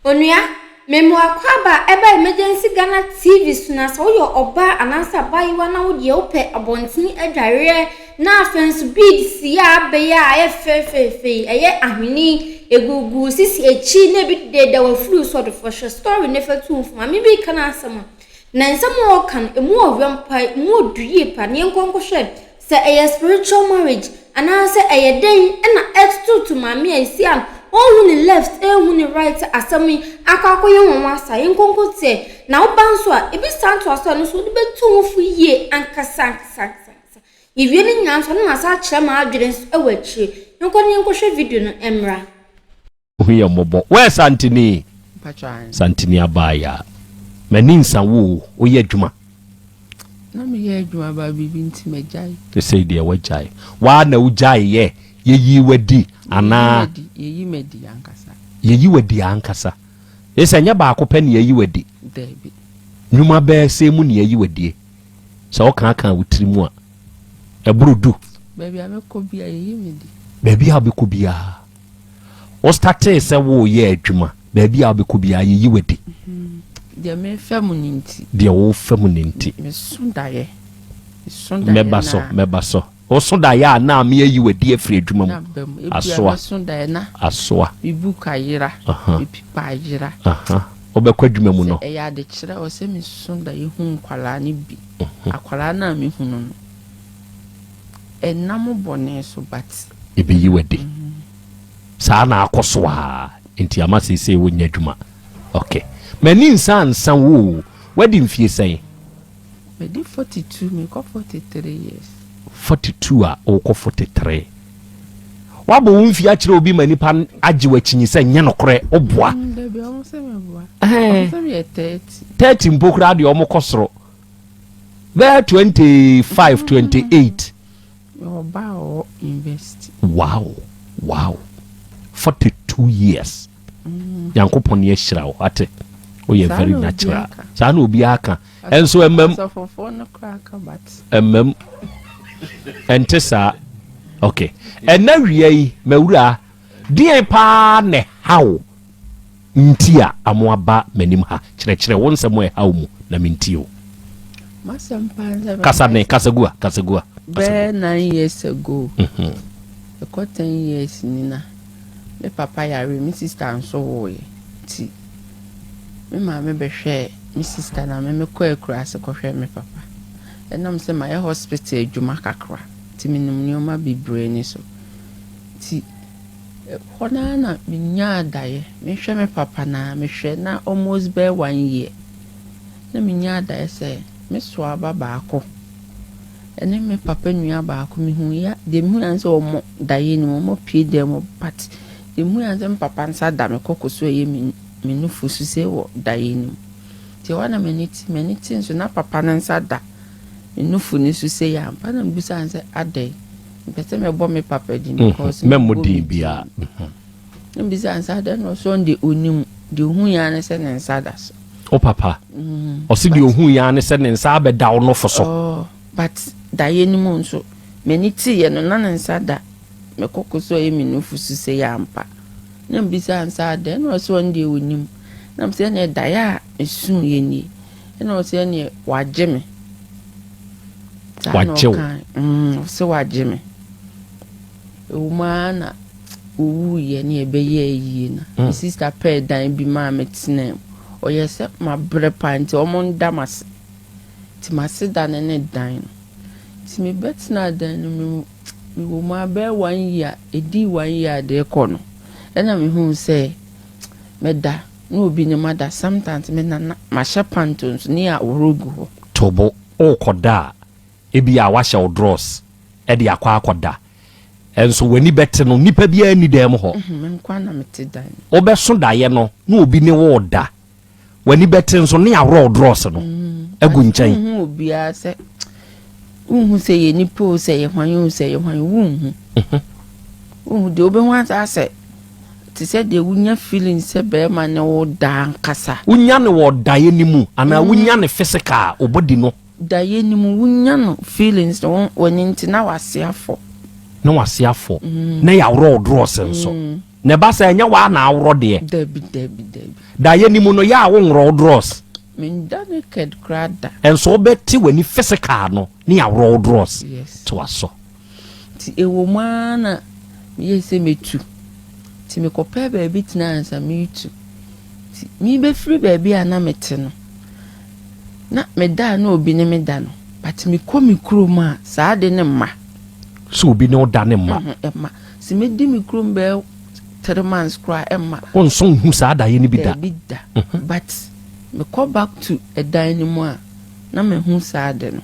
Onua, mema wo akwaaba a ɛba Emergency Ghana TV so na sɛ woyɛ ɔbaa anaasɛ abaayewa na wo deɛ wopɛ abɔnten adwareɛ na afei nso beads yi a abɛyɛ a ayɛ fɛfɛɛfɛ yi ɛyɛ ahwene egugu sisi akyi na ebi dedada w'afuru so ɔdɔfoɔ hwɛ story no fa tu mfo maame bi reka n'asɛm a na nsɛm a ɔreka no emu ɔwɛm pa emu ɔdu yie pa na yɛnkɔ nkɔhwɛ Sɛ ɛyɛ spiritual marriage anaasɛ ɛyɛ dɛn na ɛtototo maame a ɛsi a ɔnhu ne left ɛnhu ne right asɛm yi akɔ akɔyɛ nwanwa saa yɛn nkonko teɛ na wo ba nso a ebi saa ntoa so a ɛno nso wode bɛtu ho fo yie ankasa ankasa ankasa ankasa yɛwie no nyinaa nso na masan akyerɛ m'adwene nso ɛwɔ akyire yɛnkɔ na yɛnkɔhwɛ video no mmra. Hu yɛn mmɔbɔ. Woyɛ Santini? Santini abaayaa. M'ani nsa wo o, woyɛ adwuma? Na meyɛ adwuma ba biribi nti magyae. Sesei deɛ woagyae. Woa na wogyaeɛ? Yɛyii wo adi anaa? Yɛyi me adi ankasa. Yɛyi wo adi ankasa. Sɛ ɛnyɛ baako pɛ na yɛyi wo adi. Daabi. Nnwuma bɛɛ sɛn mu na yɛyi wo adie? Sɛ wokaakaa wo tiri mu a, ɛboro du. Baabi a mɛkɔ biara yɛyi me di. Baabi a wobɛkɔ biara. Wo startee sɛ woreyɛ adwuma, baabi a wobɛkɔ biara yɛyi wo adi. Mhm. Deɛ mefa mu no nti. Deɛ wofa mu no nti. Meso daeɛ. Meso daeɛ Mɛba so, mɛba so. Woso daeɛ a na ame ayi wo adi afiri adwuma mu. Na ba mu. Ebia Asoa. mɛso daeɛ na. Asoa. Me book ayera. Aha. Me paper ayera. Aha. Wobɛkɔ adwuma mu no. Sɛ ɛyɛ adekyerɛ a, ɛwɔ sɛ meso daeɛ hu nkwadaa no bi. Akwadaa no a mehu no no, ɛnam bɔne so but. Ɛbɛyi wo adi. Saa na akɔ so aa, nti ama seesei wonyɛ adwuma. Ok. M'ani nsa nsa wo o, woadi mfie sɛn? Madi 42, merekɔ 43 years. 42 a worekɔ 43. Woabɔ wo mfie akyerɛ obi ma nipa agye wo akyinyi sɛ nyɛ nokorɛ, woboa. Dabi, wɔn sɛ meboa. Wɔn sɛ meyɛ 30. 30 mpo koraa deɛ wɔn kɔ soro. Bɛyɛ 25, 28. Mewɔ ba a ɔwɔ university. Wow, wow. 42 years. Nyankopɔn ne ahyira wo, ate. Woyɛ very natural. Saa na obiara ka. Ɛnso ɛmam. Asɔfofoɔ no koraa ka but. Ɛmam. Ɛnte saa. Okay. Ɛna wia yi, mawura, deɛn paa na ɛha wo nti a amo aba m'anim ha? Kyerɛkyerɛ wo nsɛm a ɛha wo mu na mentie o. M'asɛm paa ne sɛ. Kasa ne, kasa gu a, kasa gu a. Bɛyɛ 9 years ago. Ɛkɔ 10 years ni na me papa yare, me sister nso woeɛ nti me maame bɛhwɛɛ me sister na me mekɔɔ akuraase kɔhwɛɛ me papa. Ɛnam sɛ mayɛ hospital adwuma kakra nti menim nneɛma bebree ni so nti hɔ no ara na menyaa daeɛ. Mehwɛ me papa no ara mehwɛ na almost bɛyɛ one year na menyaa daeɛ sɛ me soaba baako ɛne me papa nua baako mehu ya deɛ mehu ya ne sɛ wɔn daeɛ no mu wɔn apue dan mu but deɛ mehu ya ne sɛ me papa nsa da me kɔkɔ so ɛyɛ me nufu so sɛ wɔ daeɛ no mu nti ɛhɔ na m'ani te m'ani te nso na papa no nsa da me nufu no so sɛ yɛ ampa na mebusa no sɛ adɛn mpɛ sɛ mɛbɔ me papa din because mɛmmɔ din biara. Na mbisa no sɛ adɛn na ɔsɛ ɔno deɛ onim deɛ ohu ya ne sɛ ne nsa da so. Wo papa ɔse deɛ ohu ya ne sɛ ne nsa abɛda wo nofo so. Oh, but daeɛ no mu nso m'ani teeɛ no na ne nsa da me koko so ɛyɛ me nufu so sɛ yɛ ampa na mbisa no sɛ adɛn na ɔsɛ ɔno deɛ onim na mesɛ ɛneɛ daeɛ a mesuiɛ nie ɛna ɔsɛ ɛneɛ wagye me. Wagye wo? Ɔsɛ wagye me. Ɛwɔ mu ara na owuiɛ ne ɛbɛyɛɛ yie na me sister pɛɛ dan bi maa me tenaa mu. Ɔyɛ sɛ mabrɛ paa nti ɔmo nda m'ase. Nti m'ase da no ne dan no. Nti mebɛtenaa dan no mu mewɔ mu ara bɛyɛ one year ɛdii one year de rekɔ no ɛna mehuu sɛ mɛda na obi ne mada sometimes me nana mahyɛ panto nso ne yɛ ahorow gu hɔ. To bo worekɔda a ebia woahyɛ wo drawers de akɔ akɔda nso w'ani bɛte no nipa biara nni dan mu hɔ. Me nko ara na mete dan mu. Wobɛso daeɛ no na obi ne wo reda w'ani bɛte nso ne aworɔ wo drawers no agu nkyɛn. Wonhu obiara sɛ wonhu sɛ yɛ nipa o sɛ yɛ hwan o sɛ yɛ hwan wonhu. Wonhu deɛ wobɛhu asa sɛ te sɛ deɛ wonya feeling sɛ bɛrima ne wo da ankasa. Wonya no wɔ daeɛ no mu anaa wonya no physical wo body no? Daeɛ no mu wonya no feelings no w'ani nti na w'ase afɔ. Na w'ase afɔ na yɛaworɔ wo drawers nso. Na ɛba sɛ ɛnyɛ waa na aworɔ deɛ. Dabi dabi dabi. Daeɛ no mu no yɛ a wonworɔ wo drɔs. Menda naked koraa da. Nso wobɛte w'ani physical no ne yɛaworɔ wo drɔs. Yes. Toa so. Nti ɛwɔ mu ara na meyɛɛ sɛ mɛtu. Nti mekɔpɛɛ baabi tenaa ansa meretu. Nti merebɛfiri baabi a na mete no, na meda a na obi ne me da no, but mekɔ me kurom a, saa ade no mma. Sɛ obi ne wo da no mma? Ɛmma. Sɛ mɛdi me kurom bɛyɛ 3 months koraa, ɛmma. Wonso nhu saa daeɛ no bi da? Daabi da. But mekɔ back to ɛdan no mu a, na mahu saa ade no.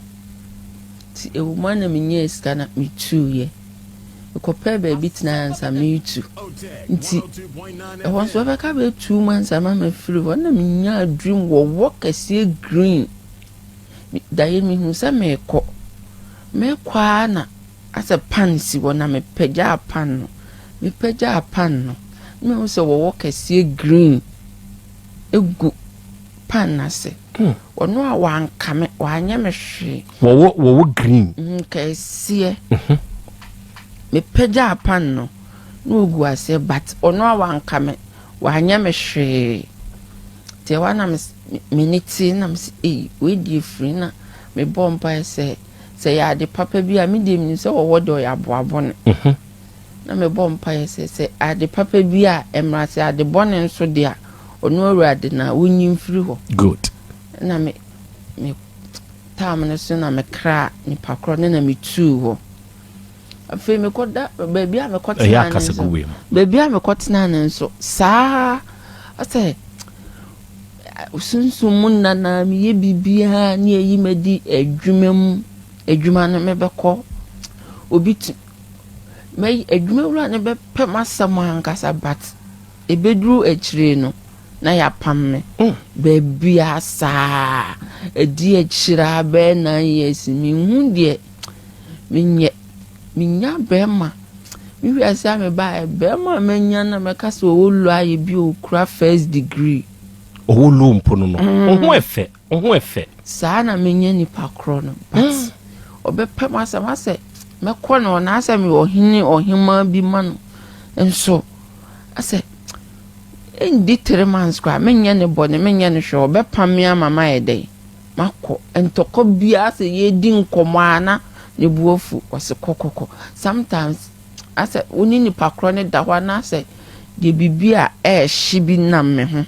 Nti ɛwɔ mu a na menyaa sika na metuiɛ. Mekɔpɛɛ baabi tenaeɛ ansa meretu. Nti ɛhɔ nso ɛbɛka bɛyɛ 2 months ama mafiri hɔ na menyaa dream wɔwɔ kɛseɛ green. Daeɛ mehu sɛ merekɔ. Merekɔ ara na asɛ pan si hɔ na mepagyaa pan no. Mepagyaa pan no, na mehu sɛ wɔwɔ kɛseɛ green egu pan no ase. Ɔno a wanka me, wanyɛ me hwee. Wɔwɔ green. Kɛseɛ. Mepagyaa pan no na ogu aseɛ, but ɔno a wanka me, wanyɛ me hwee. Nti ɛhɔ a na m'ani te na mese, ei, wei deɛ firi na mebɔ mpaeɛ sɛ yɛ ade papa bi a, me deɛ menim sɛ wɔwɔ deɛ ɔyɛ aboa bɔne. Na mebɔ mpaeɛ sɛ ade papa bi a ɛmmra, sɛ ade bɔne nso deɛ a, ɔno Awurade na wonyi mfiri hɔ. Good. Na me tam no so na mekra nipa korɔ ne na metuu hɔ. Afei mekɔda baabi a Ɛyɛ mekɔtena no akasa nso gu wei mu. Baabi a mekɔtena no nso saa, asɛ sunsum mu nna meyɛ biribiara ne ayi madi adwuma mu, adwuma no mebɛkɔ obi tu mɛyi adwuma wura no bɛpɛ m'asɛm ankasa, but ebeduru akyire no na yɛapam me. Baabi a saa adi akyire a bɛyɛ 9 years, mehu deɛ menyɛ, menya bɛrima. Me wiase a mebaeɛ, bɛrima a manya na mɛka sɛ ɔwɔ law ayɛ bi a ɔkura first degree. Ɔwɔ law mpo no, wo ho ɛfɛ, wo ho ɛfɛ. Saa na menya nipa korɔ no, but ɔbɛpɛ m asɛm asɛ mɛkɔ no ɔna asɛ meyɛ ɔhene ɔhemaa bi ma no nso, asɛ ɛndi 3 months koraa, menyɛ ne bɔne, menyɛ no hwɛ, ɔbɛpam me ama mayɛ dɛn makɔ ntɔkɔ biara. Sɛ yɛdi nkɔmmɔ a na ne bu afu, ɔse kɔkɔkɔ. Sometimes asɛ wo ne nipa korɔ ne da hɔ anaasɛ deɛ biribi a ɛɛhye bi nam me ho.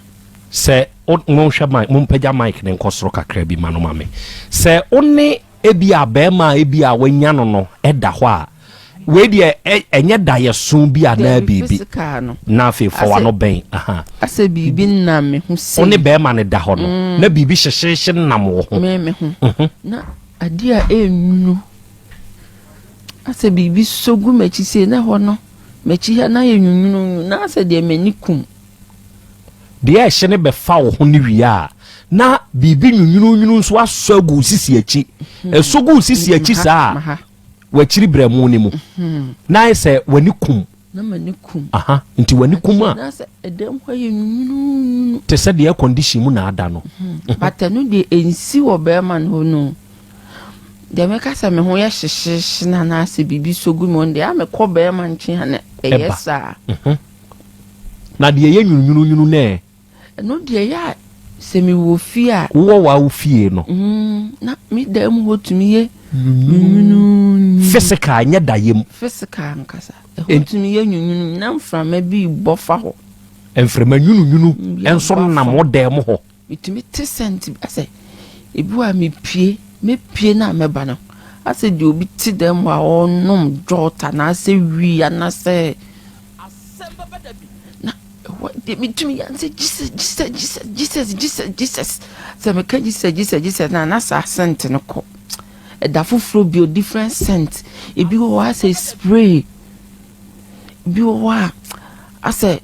Sɛ monhwɛ mic, mompagya mic ne nkɔ soro kakra bi ma no ma me. Sɛ wo ne ebi a bɛrima a ebi a wanya no ɛda hɔ a, wei deɛ ɛnyɛ daeɛso bi anaa Dabi, biribi? Physical no. Na afei fa w'ano bɛn aha. Asɛ biribi nam me ho sei. Wo ne bɛrima no da hɔ no na biribi hyehyehye nam wo ho. Me ho na adeɛ a ɛnwunu, asɛ biribi sɔ gu m'akyi sei, na hɔ no m'akyi ha na yɛ nwunwunu, na asɛ deɛ m'ani kum. Deɛ ɛhye ne bɛfa wo ho no wie a, na biribi nwunwununwunu nso asɔ agu wo sisi akyi, ɛsɔ gu wo sisi akyi saa a Ha. W'akyiri brɛmo no mu na ayɛ sɛ w'ani kum. Na m'ani kum. Aha, nti w'ani kum a na sɛ ɛdɛm hɔ yɛ nwunwununwunu. Te sɛ deɛ air condition mu na ada no. But ɛno deɛ ɛnsi wɔ bɛrima no hɔ no. Deɛ meka sɛ me ho yɛ hyehyehye na anaasɛ biribi sɔ gu mu no deɛ, a mekɔ bɛrima nkyɛn a na ɛyɛ Ɛba. saa. Na deɛ ɛyɛ nwununwununwunu no ɛ? Ɛno deɛ ɛyɛ a sɛ mewɔ fie a. Wowɔ wɔ wo fie no. Na me dan mu hɔ tumi yɛ nwununwunu. Physical, nyɛ dayɛ mu. Physical ankasa, ɛhɔ tumi yɛ nwununwunu na mframa bi bɔ fa hɔ. Mframa nwununwunu Bi nso abɔ nam afa. wo dan mu hɔ. Metumi te scent bi asɛ ebi wɔ a mepie, mepie na mɛba no, asɛ deɛ obi te dan mu a ɔrenom jot anaasɛ wii anaasɛ na ɛhɔ deɛ metumi yɛ sɛ Jesus, Jesus, Jesus, Jesus, Jesus, Jesus. Sɛ meka Jesus, Jesus, Jesus na saa scent no kɔ. Ɛda foforɔ bio, different scent. Ebi wɔ hɔ asɛ spray, ebi wɔ hɔ a asɛ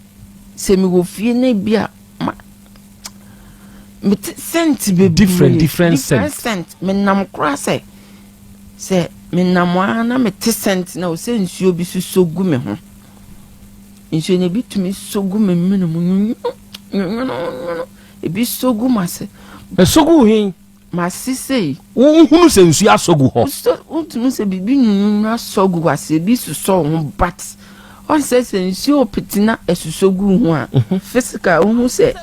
sɛ mewɔ fie na ebi a ma mete scent bebree. Different, different different scent. Menam koraa sɛ menam a na mete scent na ɔsɛ nsuo bi soso gu me ho. Nsuo no ebi tumi so gu me mene mu nwunwunu nwunwunu nwunu, ebi so gu m'ase. Ɛsɔ gu he? M'ase sei. Wohunu sɛ nsuo asɔ gu hɔ? Wotumi sɛ biribi nwunwunu asɔ gu w'ase, ebi sosɔ wo ho, but Ɔnsɛ sɛ nsuo pete na ɛsosɔ gu ho a, physical wohu sɛ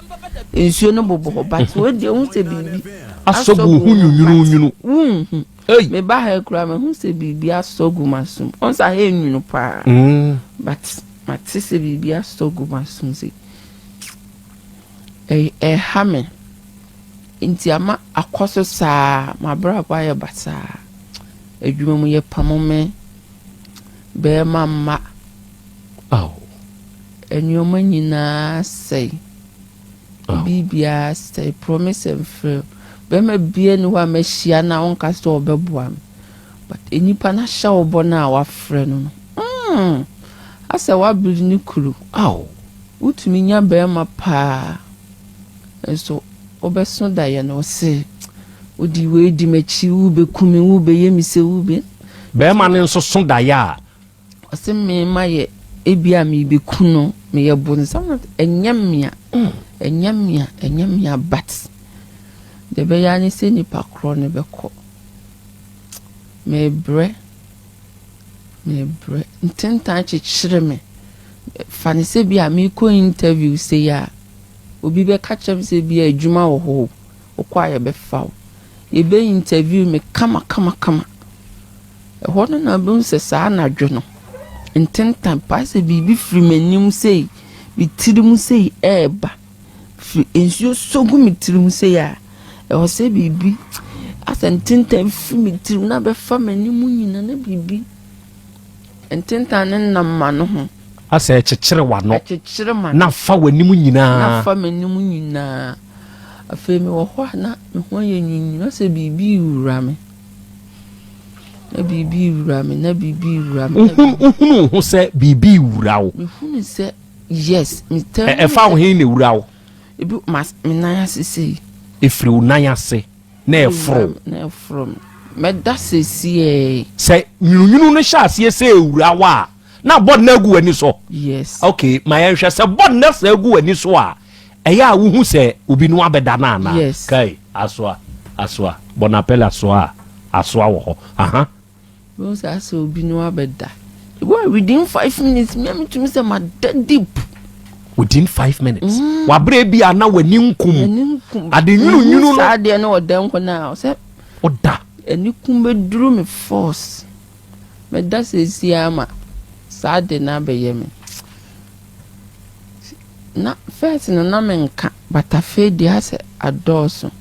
nsuo no bobɔ hɔ, but wo deɛ wohu sɛ biribi asɔ gu ho nwunwununwunu. Wonhu. Ei. Meba ha koraa, mahu sɛ biribi asɔ gu m'asom. Ɔnsɛ ha ɛnwunu paa, but mate sɛ biribi asɔ gu m'asom sɛ ɛha me, nti ama akɔ so saa. Mabrabɔ ayɛ basaa, adwuma mu yɛpamo me, bɛrima mma, nneɛma nyinaa sɛe, biribiara sɛe, promise and fail. Bɛrima bia ni hɔ a mahyia na wonka sɛ ɔbɛboa me, but nipa no ahyɛ wo bɔ no a wafrɛ no asɛ wabere ne kuro. Wotumi nya bɛrima paa nso, wobɛso daeɛ no, ɔse wode wei di m'akyi, wobɛku me, wobɛyɛ me sɛ wobɛ Bɛrima no nso so daeɛ a, Ɔse mema yɛ ebi a mebɛku no, meyɛ bonsam no. Ɛnyɛ mmea, ɛnyɛ mmea, ɛnyɛ mmea, but deɛ ɛbɛyɛ ne sɛ nipa korɔ no bɛkɔ. Mebrɛ, mebrɛ, ntentan kyekyere me. Fa ne sɛ bi a mekɔ interview sei a, obi bɛka kyerɛ me sɛ bi a adwuma wɔ hɔ o, wokɔ a yɛbɛfa wo, yɛbɛ interview me kama kama kama. Ɛhɔ no na bɛhu sɛ saa anadwo no, ntentan paa sɛ biribi firi m'anim sei, me tirim sei ɛɛba, firi nsuo sɔ gu me tirim sei a, ɛwɔ sɛ biribi asɛ ntentan firi me tirim na bɛfa m'anim nyina, na biribi ntentan ne nam m'ano ho. Asɛ ɛkyekyere w'ano. Ɛkyekyere m'ano. Na fa w'anim nyinaa. Na fa m'anim nyinaa. Afei mewɔ hɔ a, na me ho ayɛ nwunwunu sɛ biribi wura me, na biribi wura me, na biribi wura me. Wohunu wo ho sɛ biribi wura wo? Mehunu sɛ yes, metɛ. Ɛfa wo he na ewura wo? Ebi ma me nan ase sei. Ɛfiri wo nan ase na ɛforo? Na ɛforo me. Mɛda sesiɛ. Sɛ nwununwunu no hyɛ aseɛ sɛ ewura wo a, na bɔ nna agu w'ani so? Yes. Ok, ma yɛnhwɛ sɛ bɔ nna sɛ agu w'ani so a, ɛyɛ a wohu sɛ obi no abɛda no anaa? Yes. Kai asoa asoa bɔnapɛl asoa a asoa wɔ hɔ aha. Mehu sɛ asɛ obi no abɛda. Ebi wɔ within 5 minutes, mi a metumi sɛ mada deep. Within 5 minutes, wabrɛ bi a na w'ani nkum. M'ani nkum. Ade nwununwunu no. Saa adeɛ no wɔ dɛm hɔ no a, sɛ ɔda. Ani kum bɛduru me force. Mɛda sɛsi ama saa ade no abɛyɛ me. Na first no na menka, but afei deɛ asɛ adɔɔso.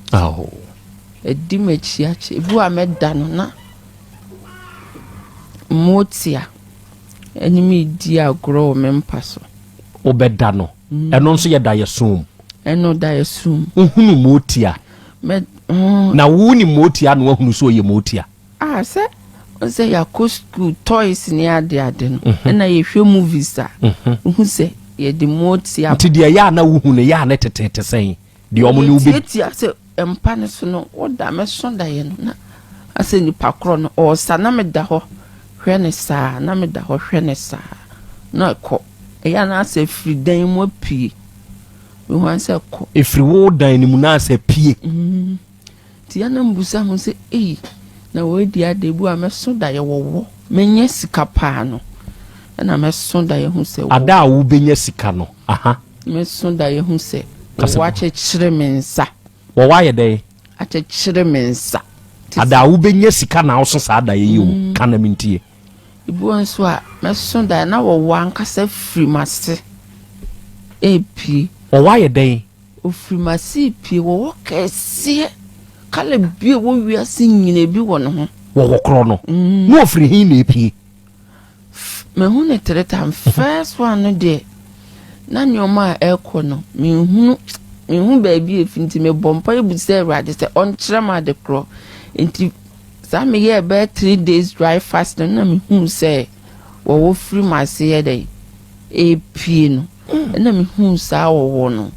Ɛdi m'akyi akyɛ. Ebi wɔ a mɛda no na mmotia ɛne me di agorɔ wɔ me mpa so. Wobɛda no, ɛno nso yɛ da yɛ som? Ɛno da yɛ sum. Wohunu mootia? Mɛ Na wo ni mootia na wahunu sɛ ɔyɛ mootia? Ah, sɛ yɛakɔ school, toys ne ade ade no, ɛna yɛhwɛ movies a, wohu sɛ yɛde mootia. Nti deɛ ɛyɛ a na wohu no, yɛ a ne tetete sɛn deɛ ɔmo ne wobɛ? Tiatia sɛ mpa no so no, woda mɛso daeɛ no na asɛ nipa korɔ no ɔɔsa, na meda hɔ hwɛ ne saa, na meda hɔ hwɛ ne saa na ɛkɔ. Ɛyɛ a na asɛ firi dan mu apue, mehu asɛ kɔ. Ɛfiri wo dan no mu na asɛ pie? Nti ya na mbusa ho sɛ, ei, na wɔadi ade bu a mɛso daeɛ wɔwɔ mɛnya sika paa no, ɛna mɛso daeɛ ho sɛ ada a wobɛnya sika no aha. Mɛso daeɛ ho sɛ wɔwɔ akyekyere me nsa. Wɔwɔ ayɛ dɛn? Akyekyere me nsa. Ada a wobɛnya sika na woso saa daeɛ yi o, ka na mentie. Ebi wɔ nso a mɛso daeɛ na wɔwɔ ankasa firi m'ase epie. Wɔwɔ ayɛ dɛn? Ofiri m'ase pie. Wɔwɔ kɛseɛ, colour bi a ɛwɔ wiase nyina bi wɔ ne ho. Wɔwɔ korɔ no na ɔfiri hin na epie? Mahu ne three times. First one no deɛ, na nneɛma a ɛrekɔ no, menhunu, menhu baabi efi, nti mebɔ mpa ebu sɛ Awurade sɛ ɔnkyerɛ me ade korɔ. Nti saa meyɛɛ bɛyɛ 3 days dry fast no, na mehu sɛ wɔwɔ firi m'ase yɛ dɛ epie no, ɛna mehu saa wɔwɔ no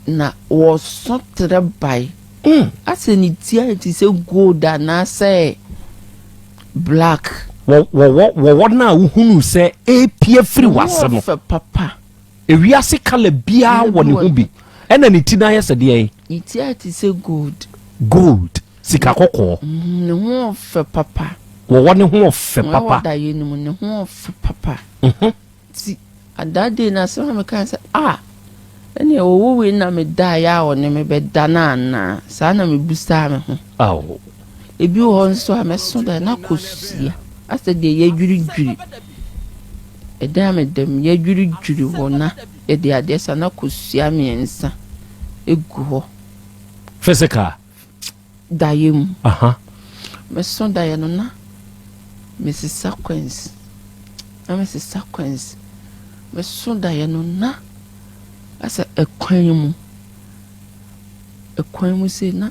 na wɔso tere bae, asɛ ne ti ayɛ te sɛ gold anaasɛ black. Wɔwɔ no a wohunu sɛ epie firi w'ase no, fɛ papa. Ewiase colour biara wɔ ne ho bi, ɛna ne ti no ayɛ sɛ deɛ? Ne ti ayɛ te sɛ gold. Gold, sika kɔkɔɔ. Ne ho fɛ papa. Wɔwɔ ne ho ɔfɛ Wɔwɔ papa. daeɛ no mu, ne ho ɔfɛ papa. Nti that day na asɛm a meka sɛ, ah, ɛne ɔwɔ wei na medaeɛ a ɔne me bɛda no anaa? Saa na mebusaa me ho. Awo. Ebi wɔ hɔ nso a mɛso da na kosua asɛ deɛ yɛdwiridwiri ɛdan a meda mu, yɛdwiridwiri hɔ na yɛde adeɛ sa na kosua mmiɛnsa egu hɔ. Physical? Daeɛ mu. Mɛso daeɛ no na mesesa coins, na mesesa coins. Mɛso daeɛ no na asɛ ɛkwan mu sei na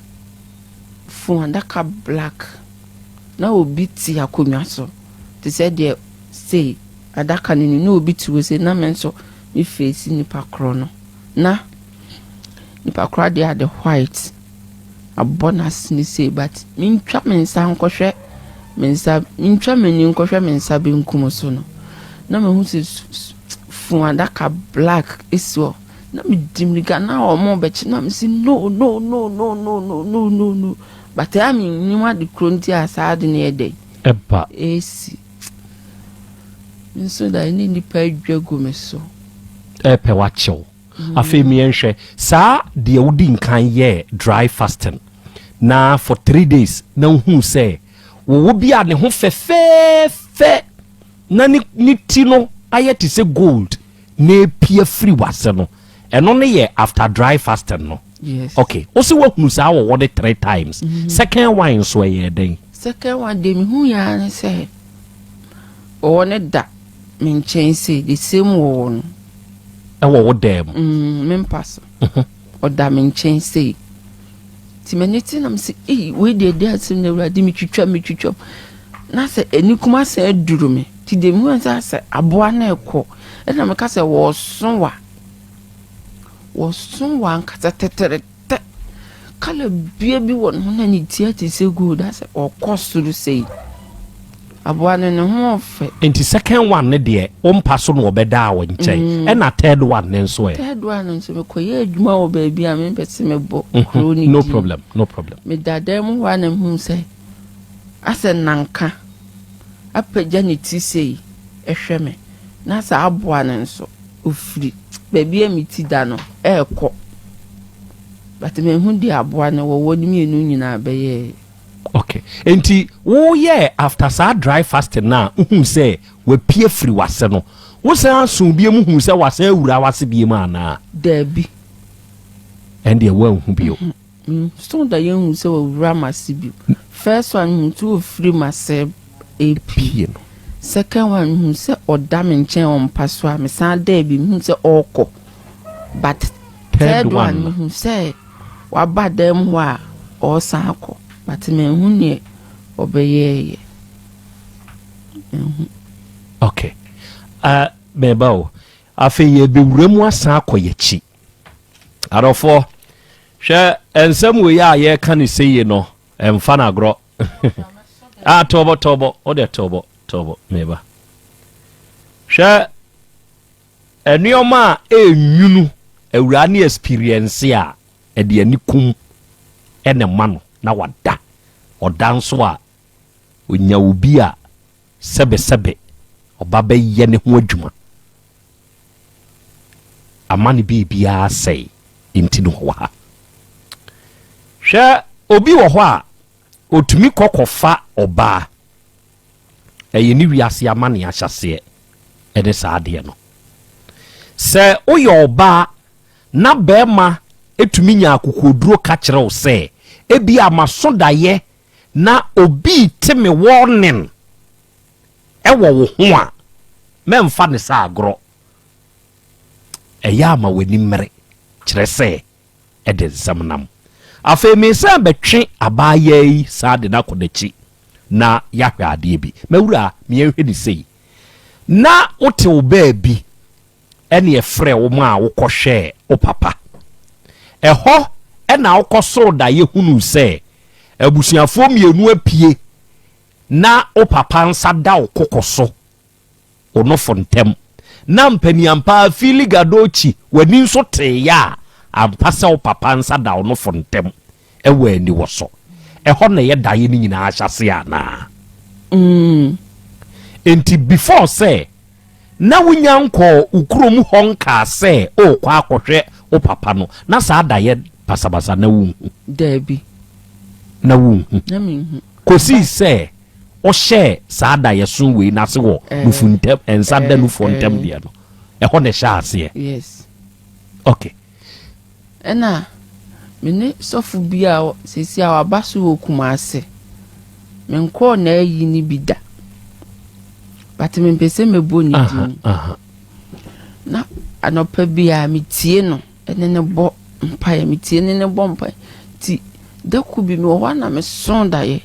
fun adaka black na obi te akonnwa so te sɛ deɛ sei adaka no ni, na obi te hɔ sei, na me nso me face nipa korɔ no, na nipa korɔ adeɛ ade white abɔ n'asene sei, but mentwa me nsa nkɔhwɛ me nsa, mentwa m'ani nkɔhwɛ me nsa benkum so no, na mehu sɛ fun adaka black esi hɔ, na medi mirika na ɔmo bɛkyi, na mesi, "No, no, no, no, no, no, no, no, no!" But ɛyà mi nim ade kuro nti a saa ade no yɛ dɛ. Ɛba. Esi nso da ne nipa adwa gu me so. Ɛpɛ wakyɛw. Afei miɛnhwɛ saa deɛ wodi nkan yɛ dry fasting na for 3 days na wohu sɛ wɔwɔ bi a ne ho fɛfɛɛfɛ na ne ti no ayɛ te sɛ gold na epia firi wase no, ɛno ne yɛ after dry fasting no? Yes. Okay, wo sɛ woahunu saa wɔwɔ de three times. Second one nso ɛyɛ dɛn? Second one deɛ, mehu yaa ne sɛ wɔwɔ ne da me nkyɛn sei, the same wɔwɔ no. Ɛwɔ wo dan mu? Me mpa so, ɔda me nkyɛn sei, nti m'ani te nam sɛ, ei, wei deɛ, de asɛm na Awurade, metwitwa metwitwa na sɛ ani kum asɛn aduru me, nti deɛ mehu sɛ aboa no ɛkɔ, ɛna meka sɛ wɔɔso wa, wɔso wa ankasa tɛtɛrɛtɛ, colour bia bi wɔ ne ho na ne ti ate sɛ gold, asɛ ɔkɔ soro sei, aboa no ne ho ɔfɛ. Nti second one ne deɛ, wo mpa so na wɔbɛdaa wo nkyɛn, ɛna third one ne nso ɛ? Third one no nso, mekɔyɛ adwuma wɔ baabi a mempɛ sɛ mebɔ kuro no No din. problem, no problem. Meda dan mu hɔ a na mehu sɛ asɛ nanka apagya ne ti sei ɛhwɛ me, na sɛ aboa no nso ofiri baabi a me ti da no ɛɛkɔ, but mehu deɛ aboa no wɔwɔ no mmienu nyinaa bɛyɛ. Okay, nti woyɛ after saa dry fasting na wohu sɛ wapue firi wase no, wosan aso bie mu hu sɛ wasan awura wase bie mu anaa? Daabi. Ɛndeɛ woanhu bio? So da yɛhu sɛ wɔwura m'ase bio. First one, hu sɛ ofiri m'ase epie. Pie no. Second one, hu sɛ ɔda me nkyɛn wɔ mpa so a mesan da bi, mehu sɛ ɔrekɔ, but third third one one no. Mehu sɛ waba dan mu hɔ a ɔresan akɔ, but mehu neɛ ɔbɛyɛɛyɛ, mehu. Okay, mɛba o. Afei yɛbɛwura mu asan akɔ yɛkyi. Adɔfoɔ, hwɛ, nsɛm wei a yɛreka ne sɛyie no, ɛmfa no agorɔ. Ah, tɔbɔ tɔbɔ, wode tɔbɔ tɔbɔ, mɛba. Hwɛ, nneɛma a ɛnwunu awura ne experience a ɛde ani kum ɛna ma no na wada, ɔda nso a onya obi a sɛbesɛbe ɔba bɛyɛ ne ho adwuma ama ne biribiara sɛe. Nti no wɔ ha, hwɛ, obi wɔ hɔ a ɔtumi kɔ kɔfa ɔbaa, ɛyɛ ne wiase ama ne ahyɛseɛ ɛne saa adeɛ no. Sɛ woyɛ ɔbaa na bɛrima ɛtumi nya akokoduro ka kyerɛ wo sɛ ebi a maso daeɛ na obi te me warning ɛwɔ wo ho a, mɛmfa ne sɛ agorɔ. Ɛyɛ ama w'ani mmere, kyerɛ sɛ ɛde nsɛm nam. Afei mesan bɛtwe abaayaa yi saa de no akɔ n'akyi na yɛahwɛ adeɛ bi. Mawura, meɛnhwɛ ne sei na wote wo baabi ɛne ɛfrɛ wo ma a wokɔhwɛɛ wo papa ɛhɔ, ɛna wokɔsoo da yɛhunu sɛ abusuafoɔ mmienu apue na wo papa nsa da wo koko so, wo nofo ntɛm, na mpaniampa fili gadokyi w'ani nso teeɛ a, ampa sɛ wo papa nsa da wo nofo ntɛm ɛwɔ ani wɔ so. Ɛhɔ na ɛyɛ daeɛ no nyinaa ahyɛ ase anaa? Enti before sɛ na wonya nkɔɔ wo kurom hɔ nkaa sɛ worekɔ akɔhwɛ wo papa no, na saa daeɛ basabasa na wonhu? Daabi. Na wonhu? Na menhu. Kɔsii sɛ wohyɛɛ saa daeɛso wei no ase wɔ nufu ntam, nsa da nufoɔ ntam deɛ no, ɛhɔ na ɛhyɛɛ aseɛ? Yes. Okay. Ɛna me ne sɔfo bi a seesei a waba so wɔ Kumasi. Menkɔɔ n'ayi no bi da. But mempɛ sɛ mɛbɔ ne din. Na anɔpa biara metie no ne no bɔ mpaeɛ. Metie ne no bɔ mpaeɛ. Nti da ko bi mewɔ hɔ a na meso daeɛ.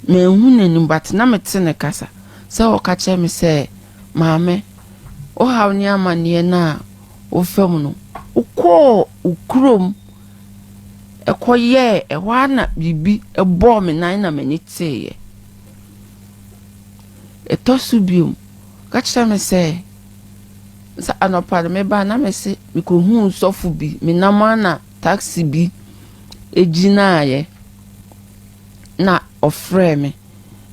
Manhu n'anim but na mete ne kasa sɛ ɔka kyerɛ me sɛ, Maame, wo haw ne amanneɛ no a wofa mu no, wokɔɔ wo kurom kɔyɛɛ, ɛhɔ ara na biribi bɔɔ me nan na m'ani teeɛ. Ɛtɔ so bio, ɔka kyerɛ me sɛ, sɛ anɔpa no meba na mese mekɔhuu sɔfo bi, menam a na taxi bi gyinaeɛ na ɔfrɛɛ me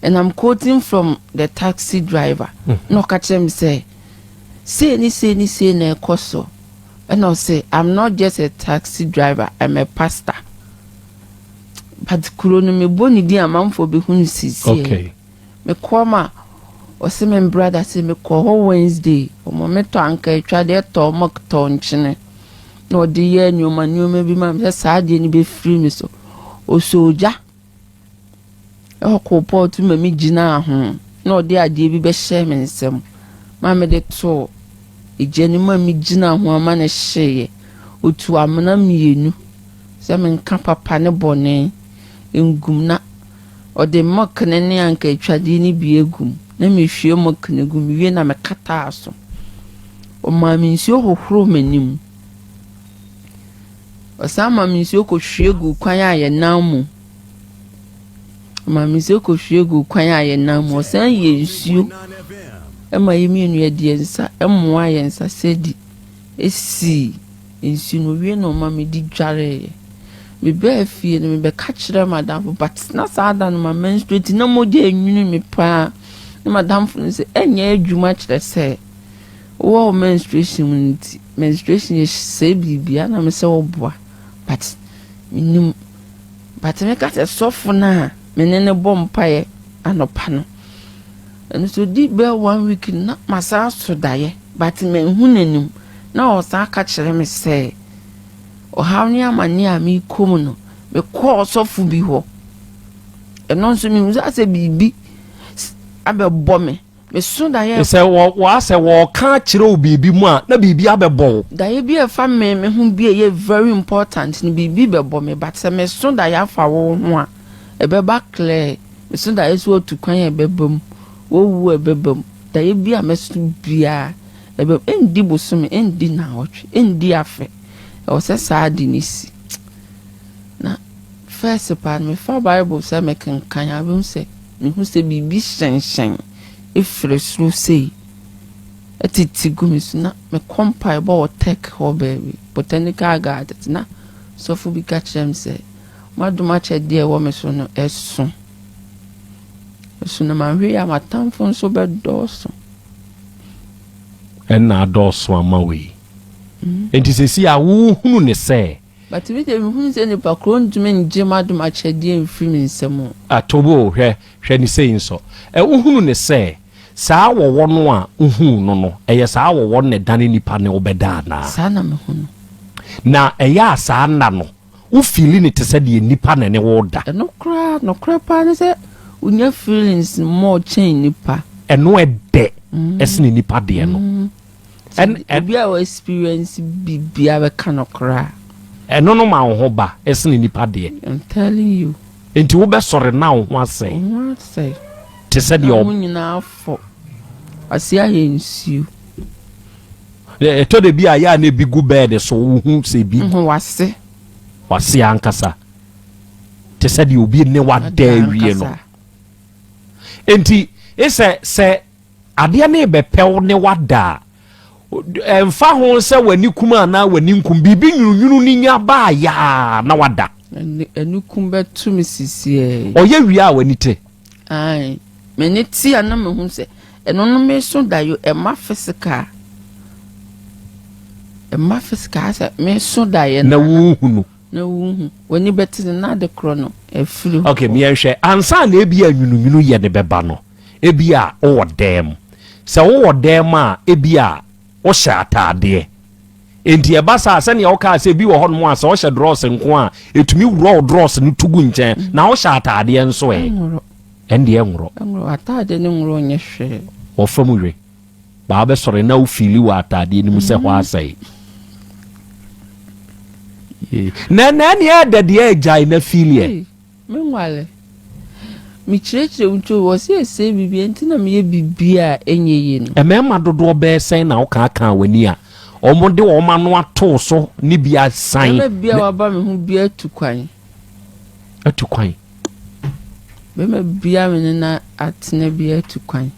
and I'm quoting from the taxi driver na ɔka kyerɛ me sɛ sei ne sei ne sei na ɛkɔ so, ɛna ɔsɛ, "I'm not just a taxi driver, I'm a pastor," but kuro no mebɔ ne din amanfoɔ bɛhu no siesie. Mekɔ ma ɔsɛ me brother sɛ mekɔ hɔ Wednesday, ɔmo metɔ anka atwadeɛ, tɔ milk, tɔ nkyene, na ɔde yɛ nneɛma nneɛma bi ma me sɛ saa adeɛ no bɛfiri me so. Ɔsɔ ogya ɛwɔ koropɔɔto ma me gyinaa ho na ɔde adeɛ bi bɛhyɛ me nsam ma mede too egya no mu a megyina ho ama no hyeeɛ. Otu amena mmienu sɛ menka papa ne bɔne ngum, na ɔde milk ne ne anka atwadeɛ no bi egum na mehwie milk no gum wie na mekataa so. Ɔmaa me nsuo hohoro m'anim. Ɔsan ma me nsuo kɔhwie gu kwan a yɛnam mu. Ɔmaa me nsuo kɔhwie gu kwan a yɛnam mu. Ɔsan yɛ nsuo ɛma yɛ mmienu yɛde yɛn nsa ɛmoa yɛn nsa sɛdi esi nsuo no wie na ɔma me di dwareeɛ. Mebɛɛ fie no, mebɛka kyerɛ madamfo, but na saa da no ma menstruate na mogya enwini me paa, na madamfo no sɛ ɛnyɛ adwuma, kyerɛ sɛ wowɔ menstruation mu nti menstruation yɛ sɛ biribia na me sɛ wɔboa, but menim, but meka sɛ sɔfo no a me ne ne bɔ mpaeɛ anɔpa no, ɛno so di bɛɛ one week na masa aso daeɛ, but manhu n'anim, na ɔsan ka kyerɛ me sɛ ɔhaw ne amanneɛ a merekɔ mu no, mekɔɔ ɔsɔfo bi hɔ. Ɛno nso mehu sɛ asɛ biribi abɛbɔ me, meso daeɛ. Sɛ wɔ wɔasɛ wɔɔka kyerɛ wo biribi mu a na biribi abɛbɔ wo. Daeɛ bi a ɛfa me me ho bi a ɛyɛ very important no, biribi bɛbɔ me, but sɛ meso daeɛ afa wo ho a, ɛbɛba clear. Meso daeɛ so otu kwan a, ɛbɛba mu, wowu a, ɛbɛba mu. Daeɛ bi a mɛso biara ɛbɛba mu. Ɛndi bosome, ɛndi naawɔtwe, ɛndi afe, ɛwɔ sɛ saa ade ne si. Na first paa no, mefa Bible sɛ mekenkan a, bɛhu sɛ mehu sɛ biribi hyɛnhyɛn ɛfiri soro sei ɛtete gu me so, na mekɔ mpaebɔ wɔ Tech hɔ baabi, Botanical Gardens, na sɔfo bi ka kyerɛ me sɛ madom akyɛdeɛ ɛwɔ me so no ɛso ɛso, na mahwɛ yi a m'atamfo nso bɛdɔɔso. Ɛna adɔɔso ama wei nti sɛsi a wohunu ne sɛ But mi de, mehunu sɛ nipa koro ntumi ngye m'adom akyɛdeɛ mfiri me nsam o. Atobo, hwɛ, hwɛ ne sei nso ɛ, wohunu ne sɛ saa wɔwɔ no a wohuu no, ɛyɛ saa wɔwɔ no na ɛdane nipa ne wobɛda anaa? Saa na mehu no. Na ɛyɛ a saa nna no wo feel ne te sɛ deɛ nipa na ne wo da? Ɛno koraa, nokorɛ paa ne sɛ wonya feelings more kyɛn nipa. Ɛno ɛdɛ ɛsene nipa deɛ no. Obi a wɔ experience bibia bɛka no koraa. Ɛno no ma wo ho ba ɛsene nipa deɛ. I'm telling you. Nti wobɛsɔre na wo ho asɛe. Wo ho asɛe. Te sɛ deɛ na ho nyinaa fɔ ase ayɛ nsuo. Ɛtɔ de bi a yɛ a na ebi gu bed so, wohu sɛ ebi ho wase. Wase ankasa te sɛ deɛ obi ne wada awie no. Nti sɛ adeɛ ne bɛpɛw ne wada a, ɛmfa ho sɛ w'ani kum anaa w'ani nkum, biribi nwununwunu ne nya baa yaa na wada. Ɛnu kum bɛto me sisiɛ. Ɔyɛ wie a w'ani te. Ae. M'ani te a na mehu sɛ ɛno no meso da yo ɛma physical ɛma physical asɛ meso da yɛ na wohunu. Na wohu w'ani bɛte no na ade korɔ no afiri hɔ. Ok, meɛnhwɛ ansa na ebi a nwununwunu yɛ ne bɛba no, ebi a wowɔ dɛm. Sɛ wowɔ dɛm a, ebi a wohyɛ ataadeɛ. Enti ɛba saa sɛnea wokaa sɛ ebi wɔ hɔnom a sɛ ɔhyɛ drɔs nko a ɛtumi worɔ wo drɔs no to gu nkyɛn na wohyɛ ataadeɛ nso ɛ? Ɛndeɛ nworɔ. Ɛnworɔ, ataadeɛ no nworɔ nyɛ hwee. Wɔ fam we. Baa wobɛsɔre na wo fiili wɔ ataadeɛ no mu sɛ hɔ asɛe. Na na ɛneɛ ɛdɛ deɛ agyae na fiili ɛ. Me nwale. Me kyerɛkyerɛ mu nti wɔ sɛ ɛsɛe biribi nti na meyɛ biribi a ɛnyɛ yie no. Mmarima dodoɔ bɛyɛ sɛn na wokaakaa w'ani a wɔn de wɔn ano ato so ne bi asan. Bɛrima bi a waba me ho bi atu kwan. Atu kwan. Bɛrima biara me ne no atena biara atu kwan.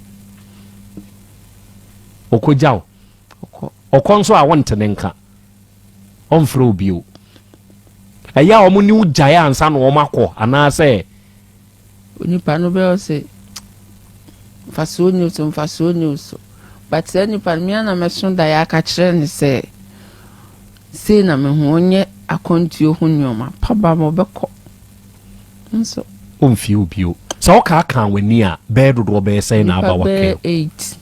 Ɔkɔgya wo? Ɔkɔ. Ɔkɔ nso a wonte ne nka? Ɔmfrɛ wo bio? Ɛyɛ a wɔn ne wo gyae ansa na wɔn akɔ anaasɛ? Onipa no bɛyɛ ɔsɛ mfasoɔ ni so mfasoɔ ni so but saa nipa no mea na mɛso daeɛ aka kyerɛ ne sɛ sei na mehu ɔnyɛ akwantuo ho nneɛma pa ba ma ɔbɛkɔ nso. Ɔmfie wo bio. Sɛ wokaakaa w'ani a, bɛyɛ dodoɔ bɛyɛ sɛn na aba Nipa w'akɛm? bɛyɛ 8.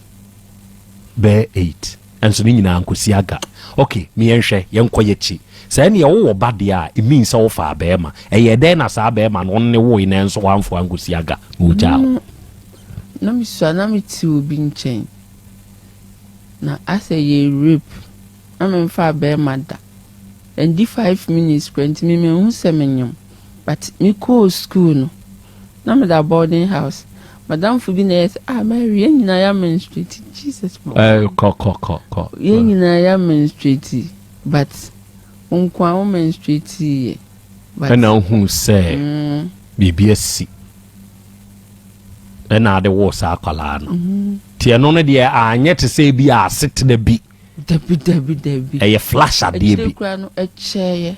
Bɛyɛ 8. Ɛnso ne nyinaa nkɔsi aga. Ok, me yɛnhwɛ, yɛnkɔ yɛkyi. Sɛ ɛneɛ wowɔ ba deɛ a, it means sɛ wofaa bɛɛma. Ɛyɛɛ dɛn na saa bɛɛma no, ɔno ne woe nanso wamfoa ankɔsi aga na ɔgyaa wo? No, na mesua na mete obi nkyɛn. Na asɛ yɛ rape. Na memfaa bɛɛma da. Ɛndi 5 minutes koraa nti me manhu sɛ menyem. But mekɔɔ school no, na meda boarding house. Madamfo bi na ɛyɛ sɛ, ah Mary, yɛn nyinaa yɛ menstruate. Jesus ma. Eh, kɔ, kɔ, kɔ, kɔ. Yɛn nyinaa yɛ menstruate, but wo nko a wo menstruate yɛ. But Ɛna wohuu sɛ mm. biribi asi. Ɛna ade woo saa akwadaa no. Nti ɛno no deɛ anyɛ te sɛ ebi a asetena bi. Dabi dabi dabi. Ɛyɛ flash adeɛ bi. Akyire koraa no ɛkyɛeɛ.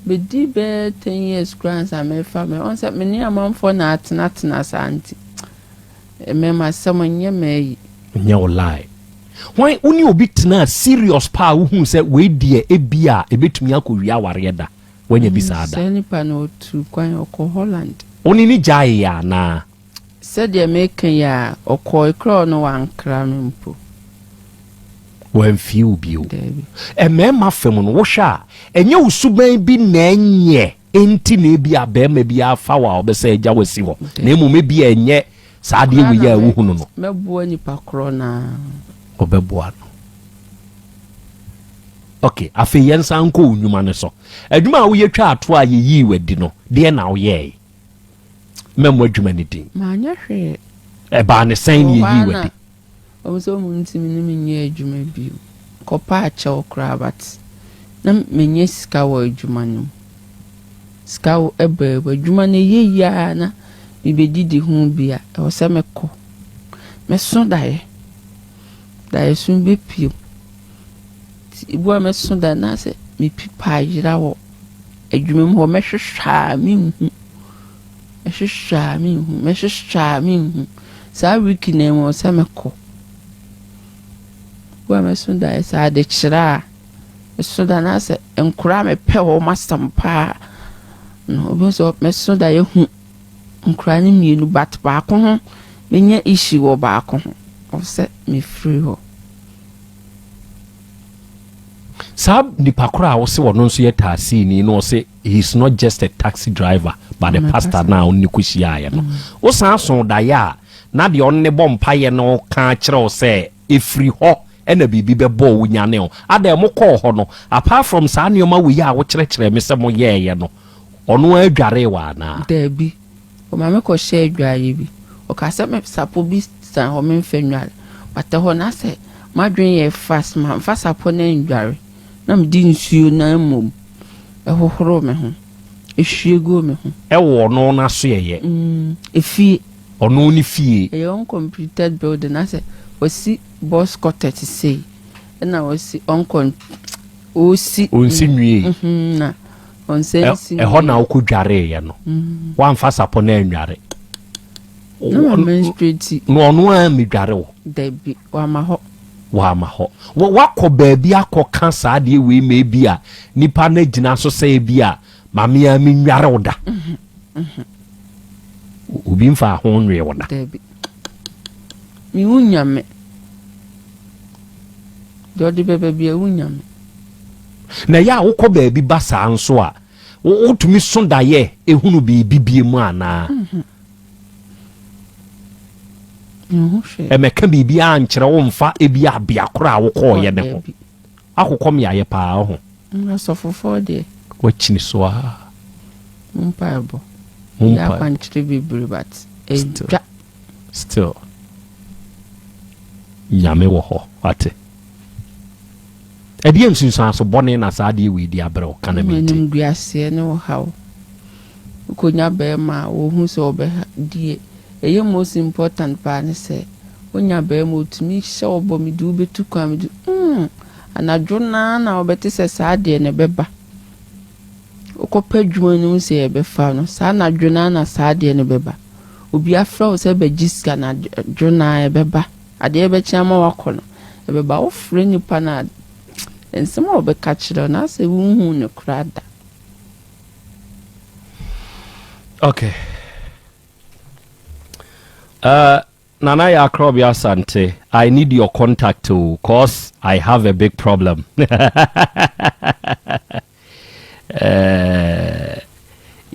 Medi bɛyɛ 10 years koraa ansa mefa me. Ɔn sɛ me ne amanfoɔ na atenatena saa nti. Mmarima asɛm nyɛ m'ayi. Nyɛ wo lie. Hwan wo ne obi tenaa serious paa wohuu sɛ wei deɛ ebi a ebetumi akɔwie awareɛ da? Woanya bi saa da? Saa nipa no ɔtuu kwan ɔkɔ Holland. Wo ne no gyaeeɛ anaa? Sɛdeɛ meka yi a, ɔkɔe koraa ɔno wankra me mpo. Wamfie wo bio. Daabi. Mmarima fam no, wohwɛ a, ɛnyɛ wo suban bi na ɛnyɛ nti na ebi a barima bi afa wo a ɔbɛsɛ agya wo asi hɔ, na mmom ebi a ɛnyɛ saa adeɛ wei a wohunu no. Mɛboa nipa korɔ no ara. Ɔbɛboa no. Ok, afei yɛnsan nkɔ wo nnwuma no so. Adwuma a woyɛ twaa to a yɛyii wo adi no, deɛn na woyɛe? Mɛmmɔ adwuma no din. Manyɛ hwee. Ɛbaa ne sɛn na yɛyii wo adi? Wɔn sɛ wɔn ntumi ne me nyɛ adwuma bio. Kɔpa akyɛw koraa but na menyɛ sika wɔ adwuma no mu. Sika ɛbaa mu. Adwuma no ɛyɛ yie a na mebɛdidi ho bi a ɛwɔ sɛ mekɔ. Mɛso daeɛ. Daeɛso bɛpue mu. Nti ebi a mɛso daeɛ na sɛ mepipa ayera wɔ adwuma mu hɔ mɛhwehwɛ a menhu. Mɛhwehwɛ a menhu. Mɛhwehwɛ a menhu. Saa week na mu sɛ mɛkɔ. Ebi a mɛso daeɛ sɛ adekyerɛ a mɛso daeɛ na sɛ nkwadaa a mepɛ wɔn asɛm paa no obi nso mɛso daeɛ hu nkwadaa no mmienu but baako ho menya issue wɔ baako ho ɔwɔ sɛ mefiri hɔ. Saa nipa koro a wose ɔno nso yɛ taxini na ɔse he is not just a taxi driver but a pastor na ɔne kɔhyiaeɛ no, wosan so daeɛ a na deɛ ɔne ne bɔ mpaeɛ no ka kyerɛ wo sɛ ɛfiri hɔ ɛna biribi bɛbɔɔ wo nyane o. Adɛn mokɔɔ hɔ no, apart from saa nneɛma wei a wokyerɛkyerɛ me sɛ moyɛɛyɛ no, ɔno adwaree wɔ anaa? Daabi, ɔma me kɔhyɛ adwareɛ bi. Ɔka sɛ me sapo bi san hɔ memfa nnware. But ɛhɔ na sɛ m'adwene yɛ fast mamfa sapo no andware. Na mede nsuo na mmom ɛhohoro me ho. Ehwie gu me ho. Ɛwɔ ɔno n'asoɛyɛ? Efie. Ɔno ne fie? Ɛyɛ uncompleted building na sɛ wɔsi boys quarters sei ɛna wɔsi uncom wɔsi. Ɔnsi nwie. Na ɔnsa nsi nwie. Ɛhɔ na wokɔ dwareeɛ no? Woamfa sapɔ no annware? Na ma menstruate. Na ɔno ara medware wo? Dabi, wama hɔ. Wama hɔ. Wakɔ baabi akɔka saa adeɛ wei ma ebi a nipa no agyina so sɛ ebi a maame ara menware wo da. Mhm, mhm. Obi mfa ho nwe wo da. Dabi. Mehu nyame. Deɛ ɔde bɛba bi a ɛwo nyame. Na ɛyɛ a wokɔ baabi ba saa nso a, wotumi so daeɛ ehunu biribi bie mu anaa? Mhm. Menhu hwee. Ɛmɛka biribiara nkyerɛ wo mfa ebi a bea korɔ a wokɔɔyɛ ne ho. Dabi. Akokɔ mmeaeɛ paa ɔho. Asɔfofoɔ deɛ. Wakyini so aa. Mo mpaebɔ. Mo Yɛ mpaebɔ. akwankyerɛ bebree but ɛdwa. Still. Nyame wɔ hɔ wate. Ɛdeɛn nsunsuanso bɔne na saa adeɛ wei de abrɛ wo? Ka na mentie. Animguaseɛ ne ɔhaw. Wokɔnya bɛɛma a wohu sɛ ɔbɛha die. Ɛyɛ most important paa ne sɛ wonya bɛɛma ɔtumi hyɛ wo bɔ mede wo bɛtu kwan mede mm anadwo no ara na wobɛte sɛ saa adeɛ no ɛbɛba. Wokɔpɛ adwuma no mu sɛ yɛbɛfa no saa anadwo no ara na saa adeɛ no bɛba. Obi afrɛ wo sɛ bɛgye sika anadwo no ara ɛbɛba. Adeɛ bɛkye ama woakɔ no, ɛbɛba. Wofrɛ nipa no a, nsɛm a ɔbɛka kyerɛ wo no, asɛ wonhuu no koraa da. Okay. Nana Yakrobia Asante, I need your contact too, cause I have a big problem.